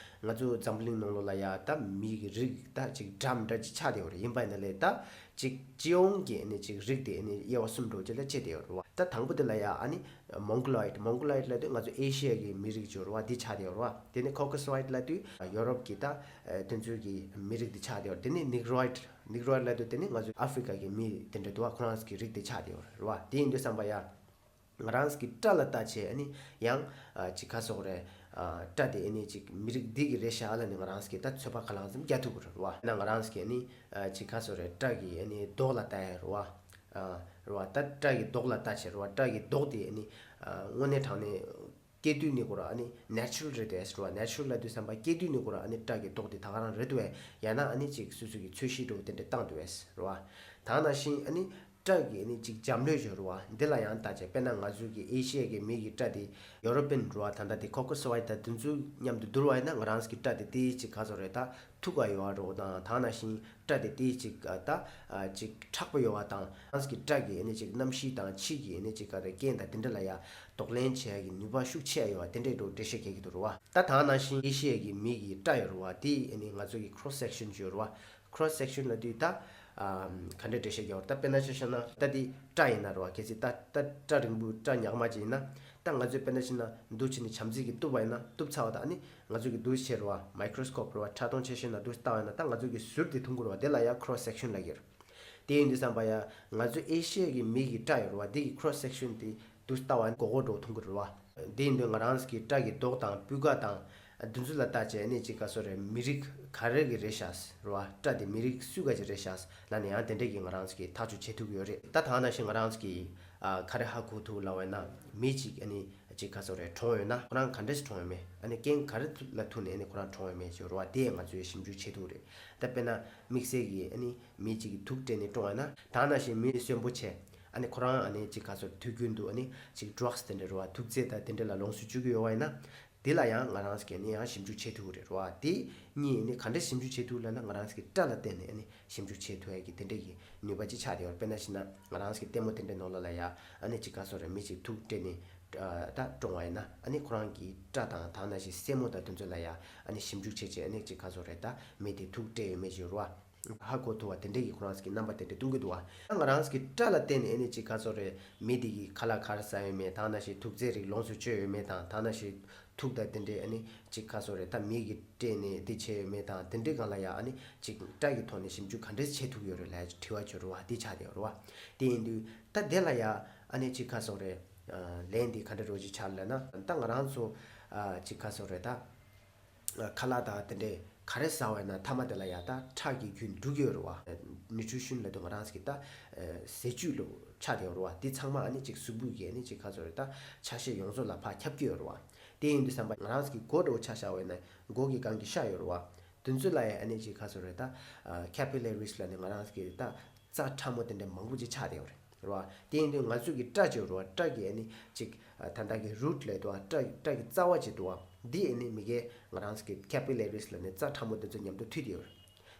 ང་ཚོ་འཛམ་བུ་གླིང་ནང་ལོགས་ལ་ཡ་ད་མི་གི་རིགས་ད་ཅིག་འདྲ་མི་འདྲ་ཅིག་ཆགས་བསྡད་ཡོད་རེད། ཡིན་པ་ཡིན་ན་ལས་ད་ཅིག་སྤྱི་ཡོངས་ཀྱི་ཨ་ནི་ཅིག་རིགས་དེ་ཨ་ནི་དབྱེ་བ་གསུམ་འགྲོ་ཅིག་ལ་ཕྱེ་བསྡད་ཡོད་རེད་བ། ད་དང་པོ་དེ་ལ་ཡ་ཨ་ནི་mongoloid། mongoloid ལབ་དུས་ང་ཚོ་ཨེ་ཤི་ཡ་གི་མི་རིགས་ཅིག་ཡོད་རེད་བ། འདི་ཆགས་བསྡད་ཡོད་རེད་བ། དེ་ནས་caucasoid ལབ་དུས་ཡོ་རོབ་ཀྱི་ད་དེ་ཚོའི་གི་མི་རིགས་འདི་ཆགས་བསྡད་ཡོད་རེད། དེ་ནས་negroid། negroid ལབ་དུས་དེ་ནི་ང་ཚོ་ཨ་ཧྥི་རི་ཀ་གི་མི་དེ་འདྲ་འདུག་བ། ཁོ་རང་ཚོ་གི་རིགས་དེ་ཆགས་བསྡད་ཡོད་རེད་བ། དེ་ཡིན་དུས་ཙམ་པ་ཡ། ང་རང་གི་སྐྲ་ལ་ལྟ་བྱས་ཨ་ནི་ཡང་ཨ་ཅིག་ག་ཟེར་དགོས་རེད། ཨ་སྐྲ་དེ་ཨ་ནི་ཅིག་མི་རིགས་འདི་གི་རེད་ཤག་ལབ་ནས་ང་རང་གི་ད་ཚོད་དཔག་ག་ལང་ཙམ་རྒྱག་ཐུབ་ཀྱི་རེད་བ། ན་ང་རང་གི་ཨ་ནི་ཨ་ཅིག་ག་ཟེར་དགོས་རེད། སྐྲ་གི་ཨ་ནི་མདོག་ལ་ལྟ་ཡ་རེད་བ། ཨ་རེད་བ། ད་སྐྲ་གི་མདོག་ལ་ལྟ་བྱས་རེད་བ། སྐྲ་གི་མདོག་དེ་ཨ་ནི་ཨ་དངོས་གནས་དྲང་གནས་སྐྱེས་དུས་ནས་ཁོ་རང་ཨ་ནི་natural རེད་དེ་ཟེར་བ། natural ལབ་དུས་ཙམ་པ་སྐྱེས་དུས་ནས་ཁོ་རང་ཨ་ནི་སྐྲ་གི་མདོག་དེ་ད་ག་རང་རེད་འདུག་བས། ཡང་ན་ཨ་ནི་ཅིག་སོ་སོ་གི་ཚོས་གཞི་འདྲ་བོ་དེ་འདྲ་བཏང་འདུག་བས་རེད་བ། ད་ནང་བཞིན་ཨ་ནི་སྐྲ་གི་ཨ་ནི་ཅིག་འབྱམས་ཀློང་ཡོད་རེད་བ། འདི་ལ་ཡང་ལྟ་བྱས་དཔེར་ན་ང་ཚོ་གི་ཨེ་ཤི་ཡ་གི་མི་གི་སྐྲ་དེ་ཡོ་རོ་པན་རེད་བ། ད་ལྟ་དེ་ཁོ་ཁོ་སོ་ཝའི་ད་དེ་ཚོ་མཉམ་དུ་བསྡུར་བ་ཡིན་ན་ང་རང་གི་སྐྲ་དེ་ཏོག་ཙམ་ཅིག་ག་ཟེར་དགོས་རེད། ད་མཐུག་ག་ཡོད་བ་རེད་བ། དང་ད་ནང་བཞིན་སྐྲ་དེ་ཏོག་ཙམ་ཅིག་ད་ཅིག་མཁྲེགས་པོ་ཡོད་བ་དང་། ང་རང་གི་སྐྲ་གི་ཨ་ནི་ཅིག་རྣམ་ཤེས་དང་ཕྱིའི་གི་ཨ་ནི་ཅིག་ག་རེ་རྐྱེན་དང་དེ་འདྲ་ལ་ཡ་གདོང་ལེན་བྱེད་ཡ་གི་ནུས་པ་ཤུགས་ཆེ་ཡ་ཡོད་བ་དེ་འདྲའི་འགྲོ་འགྲེལ་བཤད་རྒྱག་གི་འདུག་རེད་བ། ད་ད་ནང་བཞིན་ཨེ་ཤི་ཡ་གི་མི་གི་སྐྲ་ཡོད་རེད་བ། དེ་ཨ་ནི་ང་ཚོ་གི་cross section ཡོད་རེད་བ། cross section ལབ་དུས་ད་ཨ་ག་འདྲ་འགྲེལ་བཤད་རྒྱག་དགོས་རེད། ད་དཔེར་ན་ཆ་བཞག་ན་ད་དེ་སྐྲ་ཡིན་ན་རེད་བ། གལ་སྲིད་ད་ད་སྐྲ་རིང་པོ་སྐྲ་ཉག་མ་ཅིག་ཡིན་ན། ད་ང་ཚོས་དཔེར་ན་བྱས་ན་འདུག་བྱས་ནས་བྱམས་བརྩེ་གིས་གཏུབ་པ་ཡིན་ན། གཏུབ་ཚར་བ་དང་ཨ་ནི་ང་ཚོ་གི་འདུག་བྱས་རེད་བ། microscope རེད་བ། ཕྲ་མཐོང་ཆ་ཤས་ནང་འདུག་བལྟ་བ་ཡིན་ན་ད་ང་ཚོ་གི་ཟུར་དེ་མཐོང་གི་རེད་བ། དེ་ལ་ཡ་cross section ལབ་ཀྱི་རེད། དེ་ཡིན་དུས་ཙམ་པ་ཡ་ང་ཚོ་ཨེ་ཤི་ཡ་གི་མི་གི་སྐྲ་ཡོད་རེད་བ། དེ་གི་cross section དེ་འདུག་བལྟ་བ་ཡིན་ན་མགོ་སྐོར་འདྲ་བོ་མཐོང་གི་རེད་བ། དེ་ཡིན་དུས་ང་རང་གི་སྐྲ་གི་མདོག་དང་སྤུས་ཀ་དང་། འདི་ཚོ་ལ་བལྟ་བྱས་ནས་ཅིག་ག་ཟེར་དགོས་རེད། མི་རིགས་ག་རེ་གི་རེད་ཤག་རེད་བ། སྐྲ་དེ་མི་རིགས་སུ་ག་ཅིག་རེད་ཤག་ལབ་ནས་ཡང་དེ་འདྲས་ཀྱི་ང་རང་ཚོ་གིས་ཐག་གཅོད་བྱེད་ཐུབ་ཀྱི་ཡོད་རེད། ད་ད་ནང་བཞིན་ང་རང་ཚོ་གིས་ཨ་ག་རེ་ཧ་གོ་ཐུབ་ལབ་པ་ཡིན་ན། མི་གཅིག་ཨ་ནི་ཅིག་ག་ཟེར་དགོས་རེད། གྲོངས་ཡོད་ན་ཁོ་རང་ག་འདྲས་སེ་གྲོངས་ཡོད་མེད། ཨ་ནི་རྐྱེན་ག་རེ་ལ་ཐུག་ནས་ཨ་ནི་ཁོ་རང་གྲོངས་ཡོད་མེད་ཅིག་རེད་བ། དེ་ང་ཚོས་ཞིབ་འཇུག་བྱེད་ཐུབ་རེད། ད་དཔེར་ན་དམིགས་བསལ་གྱི་ཨ་ནི་མི་གཅིག་གིས་དུག་སྤྲད་ནས་བཀྲོངས་ཡོད་ན། ད་ནང་བཞིན་མི་གསོན་པོ་བྱས། ཨ་ནི་ཁོ་རང་ཨ་ནི་ཅིག་ག་ཟེར་དུས་རྒྱུན་དུ་ཨ་ནི་ཅིག་drugs དེ་འདྲ་རེད་བ། དུག་རྫས་དང་དེ་འདྲ་ལ་ལོངས་སུ་སྤྱོད་ཀྱི་ཡོད་པ་ཡིན་ན། དེ་ལ་ཡང་ང་རང་ཚོ་གིས་ནི་ཡང་ཞིབ་འཇུག་བྱེད་ཐུབ་ཀྱི་རེད་བ། དེ་གཉིས་ནི་ག་འདྲ་ཞིབ་འཇུག་བྱེད་ཐུབ་ལབ་ན། ང་རང་ཚོ་གི་སྐྲ་ལ་བརྟེན་ནས་ཨ་ནི་ཞིབ་འཇུག་བྱེད་ཐུབ་ཡ་གི་དེ་འདྲ་གི་ནུས་པ་ཅིག་ཆགས་བསྡད་ཡོད་རེད། དཔེར་ན་བྱས་ན་ང་རང་ཚོ་གི་ལྟད་མོ་དེ་འདྲའི་ནང་ལོགས་ལ་ཡ་ཨ་ནི་ཅིག་ག་ཟེར་དགོས་རེད། མི་ཅིག་དུག་སྤྲད་ནས་ཨ་ད་བཀྲོངས་པ་ཡིན་ན། ཨ་ནི་ཁོ་རང་གི་སྐྲ་དང་ད་ནང་བཞིན་སེན་མོ་དང་དེ་ཚོ་ལ་ཡ་ཨ་ནི་ཞིབ་འཇུག་བྱེད་བྱེད་ཨ་ནི་ཅིག་ག་ཟེར་དགོས་རེད། ད་མི་དེ་དུག་སྤྲད་ཡོད་མེད་ཅིག་རེད་བ། ཧ་གོ་ཐུབ་པ་དེ་འདྲས་ཀྱི་ཁོ་རང་ཚོ་གི་རྣམ་པ་དེ་འདྲས་སྟོན་གྱི་འདུག་བ། ད་ང་རང་ཚོ་གི་སྐྲ་ལ་བརྟེན་ནས་ཨ་ནི་ཅིག་ག་ཚོད་རེད། མི་དེ་གི་ཁ་ལག་ག་རེ་ཟ་ཡོད་མེད་དང་ནང་བཞིན་དུག་རྫས་རིགས་ལོངས་སུ་སྤྱོད་ཡོད་མེད་དང་དང་ནང་བཞིན་ཐུག་དང་དེ་འདྲས་ཨ་ནི་ཅིག་ག་ཚོད་རེད། ད་མི་གི་སྤྲད་ནས་དེ་བྱས་ཡོད་མེད་དང་དེ་འདྲས་སྒང་ལ་ཡ་ཨ་ནི་ཅིག་སྐྲ་གི་ཐོག་ནས་ཞིབ་འཇུག་ག་འདྲས་བྱེད་ཐུབ་ཡོད་རེད་ལབ་དྲི་བ་བྱོས་རེད་བ། དེ་ཆགས་བསྡད་ཡོད་རེད་བ། དེ་ཡིན་དུས་ད་དེ་ལ་ཡ་ཨ་ནི་ཅིག་ག་ཚོད་རེད། ལན་འདི་ག་འདྲ་རོ་ཅིག་ཆགས་ལབ་ན། ད་ང་རང་ཚོ་ཨ་ཅིག་ག་ཚོད་རེད། ད་ཁ་ལག་དང་དེ་འདྲས་ག་རེ་ཟ་བ་ཡིན་ན་མཐའ་མ་དེ་ལ་ཡ་ད་ཁྲག་གི་རྒྱུན་འགྲོ་གི་ཡོད་རེད་བ། ནིའུ་ཊི་རི་ཤན་ལབ་དུས་ང་རང་ཚོ་གི་ད་ཟས་བཅུད་ལ་ཆགས་བསྡད་ཡོད་རེད་བ། དེ་ཚང་མ་ཨ་ནི་ཅིག་གཟུགས་པོ་གི་ཨ་ནི་ཅིག་ག་ཚོད་རེད། ད་ཆ་ཤས་ཡོངས་རྫོགས་ལ་ཕར་ཁྱབ་ཀྱི་ཡོད་རེད་བ། དེ་ཡིན་དུས་ཙམ་པ་ང་རང་ཚོ་གི་མགོ་འདྲ་བོ་ཆ་བཞག་པ་ཡིན་ན་མགོ་གི་སྒང་གི་ཤ་ཡོད་རེད་བ། དེ་ཚོ་ལ་ཡ་ཨ་ནི་ཅིག་ག་ཚོད་རེད། ད་ཁེ་པི་ལེ་རིས་ལབ་ནས་ང་རང་ཚོ་གི་ད་རྩ་ཕྲ་མོ་དེ་འདྲ་མང་པོ་ཅིག་ཆགས་བསྡད་ཡོད་རེད། རེད་བ། དེ་ཡིན་དུས་ང་ཚོ་གི་སྐྲ་ཅིག་ཡོད་རེད་བ། སྐྲ་གི་ཨ་ནི་ཅིག་ད་ལྟ་གི་རུ་ཊི་ལབ་འདུག་བ། སྐྲ་སྐྲ་གི་རྩ་བ་ཅིག་འདུག་བ། འདི་ཨ་ནི་མི་གའི་ང་རང་ཚོ་གི་ཁེ་པི་ལེ་རིས་ལབ་ནས་རྩ་ཕྲ་མོ་དེ་ཚོ་མཉམ་དུ་མཐུད་དེ་ཡོད་རེད།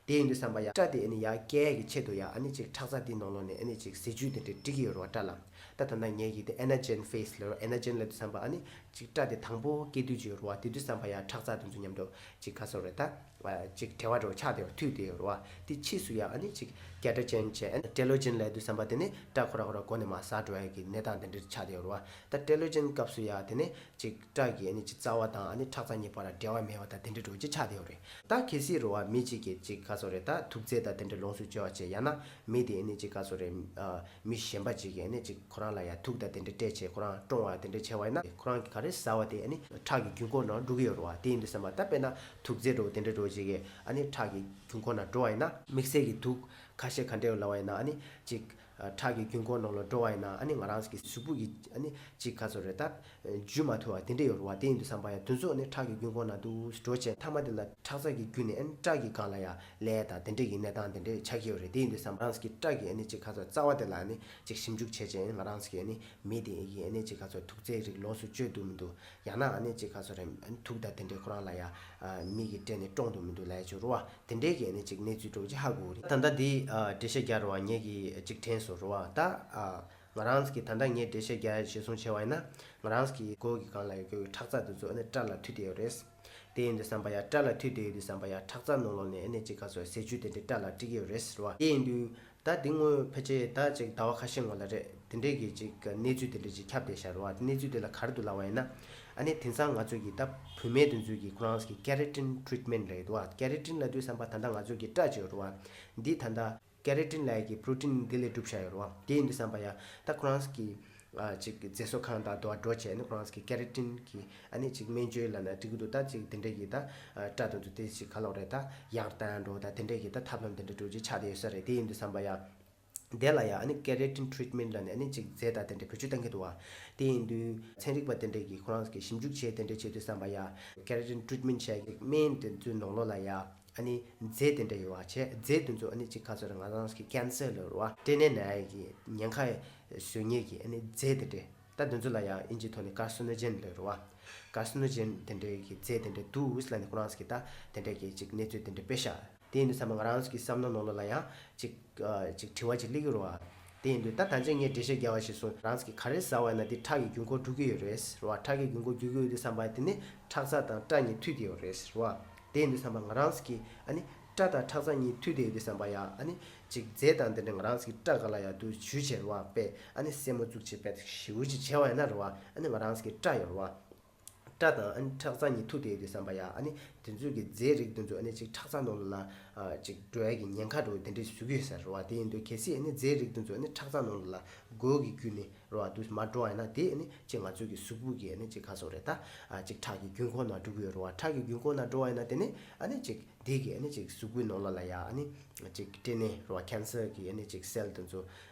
དེ་ཡིན་དུས་ཙམ་པ་ཡ་སྐྲ་དེ་ཨ་ནི་ཡར་སྐྱེ་ཡ་གི་ཆེད་དུ་ཡ་ཨ་ནི་ཅིག་ཁྲག་རྩ་དེའི་ནང་ལོགས་ནས་ཨ་ནི་ཅིག་ཟས་བཅུད་དེ་འདྲ་སྤྲད་ཀྱི་ཡོད་རེད་བ། སྐྲ་ལ། ད་ད་ལྟ་ངེད་ཀྱི་དེ་ཨེ་ན་ཇེན་ཕེ་སི་ལབ་རེད་བ། ཨེ་ན་ཇེན་ལབ་དུས་ཙམ་པ་ཨ་ནི་ཅིག་སྐྲ་དེ་དང་པོ་སྐྱེ་དུས་ཅིག་ཡོད་རེད་བ། དེ་དུས་ཙམ་པ་ཡ་ཁྲག་རྩ་དེ་ཚོ་མཉམ་དུ་ཅིག་ག་ཚོད་རེད། ད་ཅིག་འབྲེལ་བ་འདྲ་བོ་ཆགས་བསྡད་ཡོད་རེད། མཐུད་བསྡད་ཡོད་རེད་བ། དེ་ཕྱིས་སུ་ཡ་ཨ་ནི་ཅིག་ཀེ་ཊོ་ཇེན་བྱས། ཨ་ནི་ཀེ་ཊོ་ཇེན་ལབ་དུས་ཙམ་པ་དེ་ནི་སྐྲ་ཁོ་རང་ཁོ་རང་མགོ་ནས་མར་ཟག་འགྲོ་ཡ་གི་གནས་སྟངས་དེ་འདྲ་ཆགས་བསྡད་ཡོད་རེད་བ། ད་ཀེ་ཊོ་ཇེན་སྐབས་སུ་ཡ་དེ་ནི་ཅིག་སྐྲ་གི་ཨ་ནི་ཅིག་རྩ་བ་དང་ཨ་ནི་ཁྲག་རྩ་གཉིས་བར་ལ་འབྲེལ་བ་མེད་པ་དང་དེ་འདྲ་འདྲ་བོ་ཅིག་ཆགས་བསྡད་ཡོད་རེད། ད་གལ་སྲིད་རེད་བ། མི་གཅིག་གིས་ཅིག་ག་ཚོད་རེད། ད་དུག་རྫས་དང་དེ་འདྲ་ལོངས་སུ་སྤྱོད་པ་བྱས། ཡང་ན་མི་དེ་ཨ་ནི་ཅིག་ག་ཚོད་རེད། ཨ་མི་གཞན་པ་ཅིག་གིས་ཨ་ནི་ཅིག་ཁོ་རང་ལ་ཡ་དུག་དང་དེ་འདྲ་སྤྲད་བྱས་ཁོ་རང་བཀྲོངས་པ་དེ་འདྲ་བྱས་པ་ཡིན་ན། ཁོ་རང་གིས་ག་རེ་ཟ་བ་དེ་ཨ་ནི་ཁྲག་གི་རྒྱུན་འཁོར་ནང་འགྲོ་གི་ཡོད་རེད་བ། དེ་ཡིན་དུས་ཙམ་པ་ད་དཔེར་ན་དུག་རྫས་འདྲ་བོ་དེ་འདྲ་འདྲ་བོ་ཅིག་གིས་ཨ་ནི་ཁྲག་གི་རྒྱུན་འཁོར་ནང་འགྲོ་བ་ཡིན་ན། དམིགས་བསལ་གྱི་དུག་ཁ་ཤས་ག་འདྲ་ཡོད་ལབ་པ་ཡིན་ན། ཨ་ནི་ཅིག་ཨ་ཁྲག་གི་རྒྱུན་འཁོར་ནང་ལ་འགྲོ་བ་ཡིན་ན། ཨ་ནི་ང་རང་གི་གཟུགས་པོ་གི་ཨ་ནི་ཅིག་ག་ཚོད་རེད། ད་འཇུ་མ་ཐུབ་པ་དེ་འདྲ་ཡོད་རེད་བ། དེ་ཡིན་དུས་ཙམ་པ་ཡ་དེ་ཚོ་ཨ་ནི་ཁྲག་གི་རྒྱུན་འཁོར་ནང་དུ་འགྲོ་བྱས་མཐའ་མ་དེ་ལ་ཁྲག་རྩ་གི་བརྒྱུད་ནས་ཨ་ནི་སྐྲ་གི་སྒང་ལ་ཡ་ལབ་ཡ་དང་དེ་འདྲ་གི་གནས་སྟངས་དེ་འདྲ་ཆགས་ཀྱི་ཡོད་རེད། དེ་ཡིན་དུས་ཙམ་པ་ང་རང་གི་སྐྲ་གི་ཨ་ནི་ཅིག་ག་ཚོད་རྩ་བ་དེ་ལ་ཨ་ནི་ཅིག་ཞིབ་འཇུག་བྱས་བྱས། ང་རང་གི་ཨ་ནི་མི་དེ་གིས་ཨ་ནི་ཅིག་ག་ཚོད་དུག་རྫས་རིགས་ལོངས་སུ་སྤྱོད་འདུག་མི་འདུག་ཡང་ན་ཨ་ནི་ཅིག་ག་ཚོད་རེད། ཨ་ནི་དུག་དང་དེ་འདྲའི་ཁོ་རང་ལ་ཡ་ཨ་མི་གིས་སྤྲད་ནས་བཀྲོངས་འདུག་མི་འདུག་ལབ་ཡ་ཅིག་རེད་བ། དེ་འདྲའི་གི་ཨ་ནི་ཅིག་གནས་ཚུལ་འདྲ་བོ་ཅིག་ཧ་གོ་གི་རེད། ད་ལྟ་འདི་ཨ་འགྲེལ་བཤད་རྒྱག་རེད་བ། ངེད་ཀྱིས་ཅིག་དྲན་སོང་རེད་བ། ད་ཨ་ང་རང་གིས་ད་ལྟ་ངས་འགྲེལ་བཤད་རྒྱག་ཡ་གཞིར་བཟུང་བྱས་པ་ཡིན་ན། ང་རང་གི་མགོ་གི་སྒང་ལ་ཡོད་རྒྱུ་ཁྲག་རྩ་དེ་ཚོ་ཨ་ནི་སྐྲ་ལ་མཐུད་བསྡད་ཡོད་རེད། དེ་ཡིན་དུས་ཙམ་པ་ཡ་སྐྲ་ལ་མཐུད་བསྡད་ཡོད་དུས་ཙམ་པ་ཡ་ཁྲག་རྩ་ནང་ལོགས་ནས་ཨ་ནི་ཅིག་ག་ཚོད་ཟས་བཅུད་དེ་འདྲ་སྐྲ་ལ་སྤྲད་ཀྱི་ཡོད་རེད་ཟེར་བ། དེ་ཡིན་དུས་ད་འདི་སྔོན་ཕལ་ཆེར་ད་ཅིག་ཟླ་བ་ཁ་ཤས་སྔོན་ལ་རེད། དེ་འདྲས་ཀྱི་ཅིག་གནས་ཚུལ་དེ་འདྲས་ཅིག་ཁྱབ་བསྡད་ཤག་རེད་བ། གནས་ཚུལ་དེ་ལ་ག་རེ་འདུག་ལབ་པ་ཡིན་ན། ཨ་ནི་དེང་སང་ང་ཚོ་གི་ད་བུད་མེད་དེ་ཚོ་གི་ཁོ་རང་གི་ཀེ་ར་ཊིན་ཊི་རི་ཊི་མེན་ཊི་ལབ་ཡོད་དོ། ཀེ་ར་ཊིན་ལབ་དུས་ཙམ་པ་ད་ལྟ་ང་ཚོ་གི་སྐྲ་ཅིག་ཡོད་རེད་བ། འདི་ད་ལྟ་ཀེ་ར་ཊིན་ལབ་ཡ་གི་པྲོ་ཊིན་འདི་ལས་གྲུབ་བཞག་ཡོད་རེད་བ། དེ་ཡིན་དུས་ཙམ་པ་ཡ་ད་ཁོ་རང་གི་ཨ་ཅིག་མཛེས་བཟོ་ཁང་དང་དུ་བ་འགྲོ་བྱས་ནས་ཁོ་རང་གི་ཀེ་ར་ཊིན་གི་ཨ་ནི་ཅིག་སྨན་བཅོས་ལབ་ན་འགྲིག་གི་འདུག་ད་ཅིག་དེ་འདྲས་ཀྱི་ད་ཨ་སྐྲ་དེ་ཚོ་དེ་ཅིག་ག་ལབ་རེད། ད་ཡང་བཏང་འགྲོ་ད་དེ་འདྲས་ཀྱི་ད་ཐབས་ལམ་དེ་འདྲ་འདྲ་བོ་ཅིག་ཆགས་བསྡད་ཡོད་ས་རེད། དེ་ཡིན་དུས་ཙམ་པ་ཡ། དེ་ལ་ཡ་ཨ་ནི་ཀེ་ར་ཊིན་ཊི་རི་ཊི་མེན་ཊི་ལབ་ནས་ཨ་ནི་ཅིག་རྫས་དང་དེ་འདྲ་བེད་སྤྱོད་བཏང་གི་འདུག་བ། དེ་ཡིན་དུས་ཚན་རིག་པ་དེ་འདྲས་ཀྱིས་ཁོ་རང་གི་ཞིབ་འཇུག་བྱས་དེ་འདྲས་བྱེད་དུས་ཙམ་པ་ཡ་ཀེ་ར་ཊིན་ཊི་རི་ཊི་མེན་ཊི་བྱས་ཀྱི་སྨན་དེ་ཚོའི་ནང་ལོགས་ལ་ཡ་ཨ་ནི་རྫས་དེ་འདྲ་ཡོད་པ་བྱས། རྫས་དེ་ཚོ་ཨ་ནི་ཅིག་ག་ཚོད་རེད། ང་རང་གི་ཀན་སར་ལབ་རེད་བ། སྐྲན་ནད་ན་ཡ་གི་ཉེན་ཁ་བཟོ་མཁན་གྱི་ཨ་ནི་རྫས་དེ་འདྲས། ད་དེ་ཚོ་ལ་ཡ་ཨིན་ཇིའི་ཐོག་ནས་ཀར་སི་ནོ་ཇེན་ལབ་རེད་བ། ཀར་སི་ནོ་ཇེན་དེ་འདྲས་ཀྱི་རྫས་དེ་འདྲས་འདུག་ལབ་ནས་ཁོ་རང་གིས་ད་དེ་འདྲས་ཀྱི་ཅིག་གནས་ཚུལ་དེ་འདྲས་སྤེལ་ཤག་དེ་ཡིན་དུས་ཙམ་པ་ང་རང་ཚོ་གི་བསམ་བློ་ནང་ལོགས་ལ་ཡང་ཅིག་ཨ་ཅིག་དྲི་བ་ཅིག་སླེབས་ཀྱི་རེད་བ། དེ་ཡིན་དུས་ད་ད་ཅིག་ངས་འགྲེལ་བཤད་རྒྱག་པ་ཞིག་སོང་། རང་ཚོ་གི་ག་རེ་ཟ་བ་ཡིན་ན་དེ་ཁྲག་གི་རྒྱུན་འཁོར་འགྲོ་གི་ཡོད་རེད་བ། ཁྲག་གི་རྒྱུན་འཁོར་འགྲོ་གི་ཡོད་དུས་ཙམ་པ་དེ་ནི་ཁྲག་རྩ་དང་སྐྲ་གཉིས་མཐུད་དེ་ཡོད་རེད་བ། དེ་ཡིན་དུས་ཙམ་པ་ང་རང་ཚོ་གི་ཨ་ནི་སྐྲ་དང་ཁྲག་རྩ་གཉིས་མཐུད་དེ་ཡོད་དུས་ཙམ་པ་ཡ་ཨ་ནི་ཅིག་རྫས་དང་དེ་འདྲ་ང་རང་ཚོ་གི་སྐྲ་སྒང་ལ་ཡ་དུ་བྱུགས་བྱས་རེད་བ། དཔེ་ཨ་ནི་སེན་མོ་བཙུགས་བྱས་དཔེ་ཞེ་པོ་ཅིག་བྱས་པ་ཡིན་ན་རེད་བ། ཨ་ནི་ང་རང་ཚོ་གི་སྐྲ་ཡོད་རེད་བ། སྐྲ་དང་ཨ་ནི་ཁྲག་རྩ་གཉིས་མཐུད་དེ་ཡོད་དུས་ཙམ་པ་ཡ་ཨ་ནི་དེ་ཚོའི་གི་རྫས་རིགས་དེ་ཚོ་ཨ་ནི་ཅིག་ཁྲག་རྩ་ནང་ལོགས་ལ་ཨ་ཅིག་འགྲོ་ཡ་གི་ཉེན་ཁ་འདྲ་བོ་དེ་འདྲས་བཟོ་གི་ཡོད་ས་རེད་བ། དེ་ཡིན་དུས་གལ་སྲིད་ཨ་ནི་རྫས་རིགས་དེ་ཚོ་ཨ་ནི་ཁྲག་རྩ་ནང་ལོགས་ལ་འགོག་གི་བརྒྱུད་ནས་རེད་བ། དུ་མ་འགྲོ་བ་ཡིན་ན་དེ་ཨ་ནི་ཅིག་ང་ཚོའི་གི་གཟུགས་པོ་གི་ཨ་ནི་ཅིག་ག་ཟེར་རེད། ད་ཨ་ཅིག་ཁྲག་གི་རྒྱུན་འཁོར་ནང་འགྲོ་གི་ཡོད་རེད་བ། ཁྲག་གི་རྒྱུན་འཁོར་ནང་འགྲོ་བ་ཡིན་ན་དེ་ནི་ཨ་ནི་ཅིག་དེ་གི་ཨ་ནི་ཅིག་གཟུགས་པོའི་ནང་ལོགས་ལ་ཡ་ཨ་ནི་ཅིག་སྐྲན་ནད་རེད་བ། ཀན་སར་གི་ཨ་ནི་ཅིག་སེལ་དེ་ཚོ་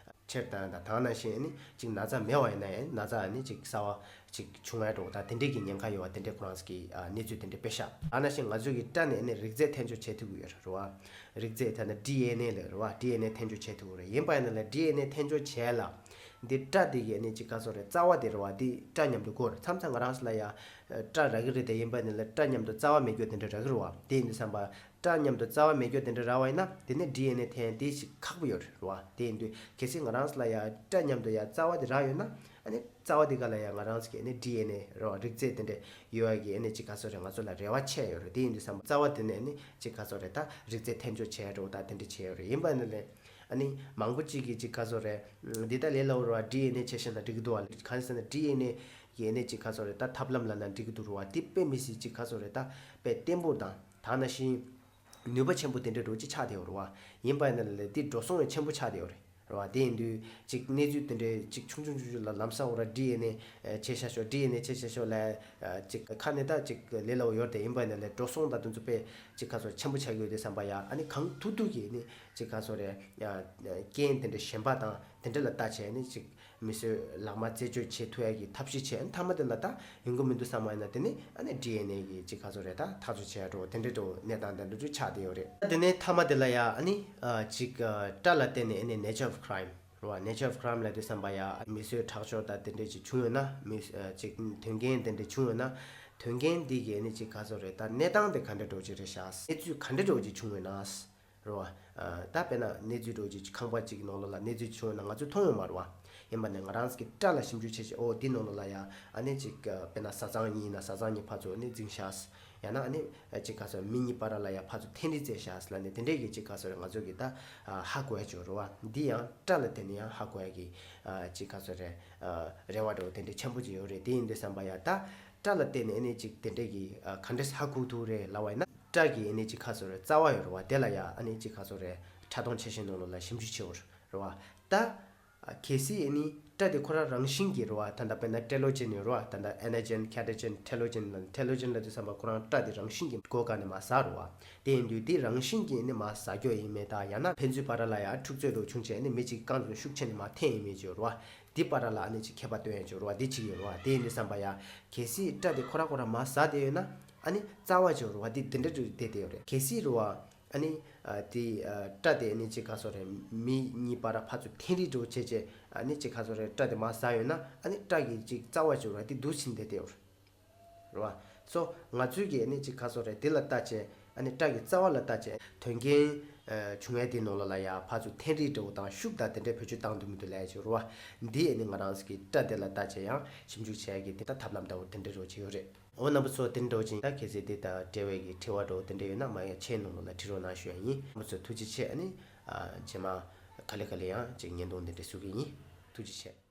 ཆེར་བཏང་དང་དེ་ནང་བཞིན་ཨ་ནི་ཅིག་ན་ཚ་མེད་པ་ཡིན་ན་ཡང་ན་ཚ་ཨ་ནི་ཅིག་གསར་པ་ཅིག་བྱུང་ཡ་འགྲོ་དང་དེ་འདྲས་ཀྱི་ཉེན་ཁ་ཡོད་པ་དེ་འདྲས་ཁོ་རང་ཚོ་གིས་ཨ་གནས་ཚུལ་དེ་འདྲས་སྤེལ་ཤག་དེ་ནང་བཞིན་ང་ཚོ་གི་སྐྲ་ནས་ཨ་ནི་རིགས་རྫས་འཐེན་འཇོག་བྱེད་ཐུབ་ཀྱི་ཡོད་རེད་བ། རིགས་རྫས་ད་ནི་ཌི་ཨེན་ཨེ་ལབ་རེད་བ། ཌི་ཨེན་ཨེ་འཐེན་འཇོག་བྱེད་ཐུབ་ཀྱི་རེད། ཡིན་པ་ཡིན་ན་ལ་ཌི་ཨེན་ཨེ་འཐེན་འཇོག་བྱས་ལ་ འདི་སྐྲ་འདི་གི་ཨ་ནི་ཅིག་ག་ཟེར་རེད། རྩ་བ་དེ་རེད་བ། འདི་སྐྲ་མཉམ་དུ་དགོས་རེད། མཚམས་མཚམས་ང་རང་ཚོ་ལ་ཡ་སྐྲ་རག་གི་རེད་དེ། ཡིན་པ་ནི་ལ་སྐྲ་མཉམ་དུ་རྩ་བ་མེད་རྒྱུ་དེ་འདྲ་རག་གི་རེད་བ། དེ་ཡིན་དུས་ཙམ་པ་སྐྲ་མཉམ་དུ་རྩ་བ་མེད་རྒྱུ་དེ་འདྲ་རག་པ་ཡིན་ན། དེ་ནི་ཌི་ཨེན་ཨེ་འཐེན་དེ་ཞིག་ཁག་པོ་ཡོད་རེད་བ། དེ་ཡིན་དུས་གལ་སྲིད་ང་རང་ཚོ་ལ་ཡ་སྐྲ་མཉམ་དུ་ཡ་རྩ་བ་དེ་རག་ཡོད་ན། ཨ་ནི་རྩ་བ་དེ་ག་ལ་ཡ་ང་རང་ཚོ་གི་ཨ་ནི་ཌི་ཨེན་ཨེ་རེད་བ། རིགས་རྫས་དེ་འདྲ་ཡོད་ཡ་གི་ཨ་ནི་ཅིག་ག་ཟེར་རེད། ང་ཚོ་ལ་རེ་བ་ཆེ་ཡོད་རེད། དེ་ཡིན་དུས་ཙམ་པ་རྩ་བ་དེ་ནས་ཨ་ནི་ཅིག་ག་ཟེར་རེད། ད་རིགས་རྫས་འཐེན་འཇོག་བྱས་འགྲོ་ད་དེ་འདྲ་བྱས་ཡོད་རེད། ཡིན་པ་ནི་ལས། ཨ་ནི་མང་པོ་ཅིག་གིས་ཅིག་ག་ཟེར་རེད། འདི་ད་ལས་སླ་བོ་རེད་བ། ཌི་ཨེན་ཨེ་ཆ་བཞག་ན་འགྲིག་གི་འདུག་བ། གང་ཟེར་ན་ཌི་ཨེན་ཨེ་ཡི་ཨ་ནི་ཅིག་ག་ཟེར་རེད། ད་ཐབས་ལམ་ལབ་ན་འགྲིག་གི་འདུག་རེད་བ། འདི་དཔེ་མི་སྲིད་ཅིག་ག་ཟེར་རེད། ད་དཔེ་བརྟན་པོ་དང་དེ་ནང་བཞིན་ནུས་པ་ཆེན་པོ་དེ་འདྲ་འདྲ་བོ་ཅིག་ཆགས་བསྡད་ཡོད་རེད་བ། ཡིན་པ་ཡིན་ན་ལས་འདི་འགྲོ་སོང་ཡང་ཆེན་པོ་ཆགས་བསྡད་ཡོད་རེད། རེད་བ། དེ་ཡིན་དུས་ཅིག་གནས་ཚུལ་དེ་འདྲའི་ཅིག་ཆུང་ཆུང་ཆུང་ཆུང་ལ་ལམ་སང་འོ་ར་ཌི་ཨེན་ཨེ་བྱས་བཞག་ཤོག་ཌི་ཨེན་ཨེ་བྱས་བཞག་ཤོག་ལ། ཅིག་ཁ་ནས་ད་ཅིག་ལས་སླ་བོ་ཡོད་རེད་དེ། ཡིན་པ་ཡིན་ན་ལས་འགྲོ་སོང་དང་དེ་ཚོ་དཔེ་ཅིག་ག་ཟེར་ཆེན་པོ་ཆགས་ཀྱི་ཡོད་དེ་བསམ་པ་ཡ། ཨ་ནི་གང་ཐུབ་ཐུབ་ཀྱིས་ནི་ཅིག་ག་ཟེར་རེད། རྐྱེན་དེ་འདྲ་གཞན་པ་དང་དེ་འདྲ་ལ་ལྟ་བྱས་ནི་ཅིག་མི་གསོད་ལག་དམར་རྩད་གཅོད་བྱེད་ཐུབ་ཡ་གི་ཐབས་ཤེས་བྱས། ཨ་ནི་མཐའ་མ་དེ་ལ་ད་ཡོང་གི་མི་འདུག་བསམ་པ་ཡིན་ན། དེ་ནི་ཨ་ནི་ཌི་ཨེན་ཨེ་གི་ཅིག་ག་ཟེར་རེད། ད་ཐག་གཅོད་བྱས་འགྲོ་དེ་འདྲ་འགྲོ་གནས་སྟངས་དེ་འདྲ་འགྲོ་ཆགས་བསྡད་ཡོད་རེད། དེ་ནས་མཐའ་མ་དེ་ལ་ཡ་ཨ་ནི་ཅིག་སྐྲ་ལ་བརྟེན་ནས་ཨ་ནི་nature of crime རེད་བ། nature of crime ལབ་དུས་ཙམ་པ་ཡ་མི་གསོད་ཁྲག་སྦྱོར་དང་དེ་འདྲས་ཅིག་བྱུང་ཡོད་ན། མི་ཅིག་དོན་རྐྱེན་དེ་འདྲས་བྱུང་ཡོད་ན། དོན་རྐྱེན་འདི་གི་ཨ་ནི་ཅིག་ག་ཟེར་རེད། ད་གནས་སྟངས་དེ་ག་འདྲ་འདྲ་བོ་ཅིག་རེད་ཤག་གནས་ཚུལ་ག་འདྲ་འདྲ་བོ་ཅིག་བྱུང་ཡོད་ན། རེད་བ། ད་དཔེར་ན་གནས་ཚུལ་འདྲ་བོ་ཅིག་ཁང་པ་ཅིག་གི་ནང་ལོགས་ལ་གནས་ཚུལ་བྱུང་ཡོད་ན་ང་ཚོས་མཐོང་ཡོད་མ་རེད་བ། ཡིན་པ་ནས་ང་རང་ཚོ་གི་སྐྲ་ལ་ཞིབ་འཇུག་བྱས་བྱས། ཨོ་འདི་ནང་ལོགས་ལ་ཡ་ཨ་ནི་ཅིག་དཔེར་ན་བཟའ་ཚང་གཉིས་ཡིན་ན་བཟའ་ཚང་གཉིས་ཕར་ཚུར་ཨ་ནི་འཛིང་ཤག་ཡང་ན་ཨ་ནི་ཅིག་ག་ཟེར་མི་གཉིས་བར་ལ་ཡ་ཕར་ཚུར་འཐེན་རིས་བྱས་ཤག་ལབ་ནས། དེ་འདྲས་ཀྱི་ཅིག་ག་ཟེར་ང་ཚོ་གི་ད་ཧ་གོ་ཡ་ཅིག་ཡོད་རེད་བ། འདི་ཡང་སྐྲ་ལ་བརྟེན་ནས་ཡང་ཧ་གོ་ཡ་གི་ཅིག་ག་ཟེར་རེ་བ་འདྲ་བོ་དེ་འདྲས་ཆེན་པོ་ཅིག་ཡོད་རེད། དེ་ཡིན་དུས་ཙམ་པ་ཡ་ད་སྐྲ་ལ་བརྟེན་ནས་ཨ་ནི་ཅིག་དེ་འདྲས་ཀྱི་ག་འདྲས་ཧ་གོ་ཐུབ་རེད་ལབ་པ་ཡིན་ན། སྐྲ་གི་ཨ་ནི་ཅིག་ག་ཟེར་རེ་རྩ་བ་ཡོད་རེད་བ། དེ་ལ་ཡ་ཨ་ནི་ཅིག་ག་ཟེར་རེ་ཕྲ་མཐོང་ཆེ་ཤོས་ནང་ལོགས་ལ་ཞིབ་འཇུག་བྱེད་འོ་རེད་བ། ད། གལ་སྲིད་ཨ་ནི་སྐྲ་དེ་ཁོ་རང་རང་བཞིན་གྱིས་རེད་བ། ད་ལྟ་དཔེར་ན་ཊེ་ལོ་ཇེན་ཡོད་རེད་བ། ད་ལྟ་ཨེ་ན་ཇེན་ཁེ་ཊོ་ཇེན་ཊེ་ལོ་ཇེན་ལ། ཊེ་ལོ་ཇེན་ལབ་དུས་ཙམ་པ་ཁོ་རང་སྐྲ་དེ་རང་བཞིན་གྱིས་མགོ་བཀག་ནས་མར་ཟག་རེད་བ། དེ་ཡིན་དུས་དེ་རང་བཞིན་གྱིས་ཨ་ནི་མར་ཟག་རྒྱུ་ཡིན་མེད་དང་། ཡང་ན་ཕན་ཚུན་བར་ལ་ཡ་འཁྲུག་རྩོད་འདྲ་བྱུང་བྱས་ཨ་ནི་མི་གཅིག་རྐང་བཙུགས་ཤུགས་ཆེ་ནས་མར་འཐེན་ཡིན་མེད་ཅིག་ཡོད་རེད་བ། དེ་བར་ལ་ཨ་ནི་ཅིག་ཁྱད་པར་སྟོན་ཡ་ཅིག་ཡོད་རེད་བ། དེ་གཅིག་ཡོད་རེད་བ། དེ་ཡིན་དུས་ཙམ་པ་ཡ་གལ་སྲིད་སྐྲ་དེ་ཁོ་རང་ཁོ་རང་མར་ཟག་བསྡད་ཡོད་ན། ཨ་ནི་རྩ་བ་ཅིག་ཡོད་རེད་བ། དེ་དེ་འདྲ་འདྲ་བསྡད་བསྡད་ཡོད་རེད། གལ་སྲིད་རེད་བ། ཨ་ནི། ཨ། དེ། ཨ། སྐྲ་དེ་ཨ་ནི་ཅིག་ག་ཟེར་རེད། མི་གཉིས་བར་ཕར་ཚུར་འཐེན་རིས་འདྲ་བོ་བྱས་བྱས། ཨ་ནི་ཅིག་ག་ཟེར་རེད། སྐྲ་དེ་མར་ཟག་ཡོད་ན། ཨ་ནི་སྐྲ་གི་ཅིག་རྩ་བ་ཅིག་རེད་བ། དེ་འདུག་ཕྱིན་བསྡད་བསྡད་ཡོད་རེད་བ། སོ་ང་ཚོས་ཀྱིས་ཨ་ནི་ཅིག་ག་ཟེར་རེད། དེ་ལ་ལྟ་བྱས། ཨ་ནི་སྐྲ་གི་རྩ་བ་ལ་ལྟ་བྱས། དོན་རྐྱེན། ཨ། བྱུང་ཡས་དེའི་ནང་ལོགས་ལ་ཡ་ཕར་ཚུར་འཐེན་རིས་འདྲ་བོ་དང་ཤུགས་དང་དེ་འདྲའི་བེད་སྤྱོད་བཏང་འདུག་མི་འདུག་ལབ་ཡ་ཅིག་རེད་བ། འདི་ཨ་ནི་ང་རང་ཚོ་གི་སྐྲ་དེ་ལ་ལྟ་བྱས་ཡང་ཞིབ་འཇུག་བྱེད་ཡ་གི་དེ་ལྟ་ཐབས་ལམ་འདྲ་བོ་དེ་འདྲ་འདྲ་བོ་ཅིག་ཡོད་རེད། འོ་རྣམ་པ་ཚོ། དེ་འདྲ་བོ་ཅིག་ཡིན། ད་གལ་སྲིད་དེ་དང་འབྲེལ་བའི་གི་དྲི་བ་འདྲ་བོ་དེ་འདྲ་ཡོད་ན་མ་ཡ་ཆེ་ནང་ལོགས་ལ་དྲི་རོགས་གནང་ཞུ་ཡ་ཡིན། རྣམ་པ་ཚོ་ཐུགས་རྗེ་ཆེ། ཨ་ནི། ཨ། རྗེས་མ་ག་ལེ་ག་ལེ་ཡང་ཅིག་བརྙན་ཐུང་འདི་འདྲ་བཟོ་གི་ཡིན། ཐུགས་རྗེ་ཆེ།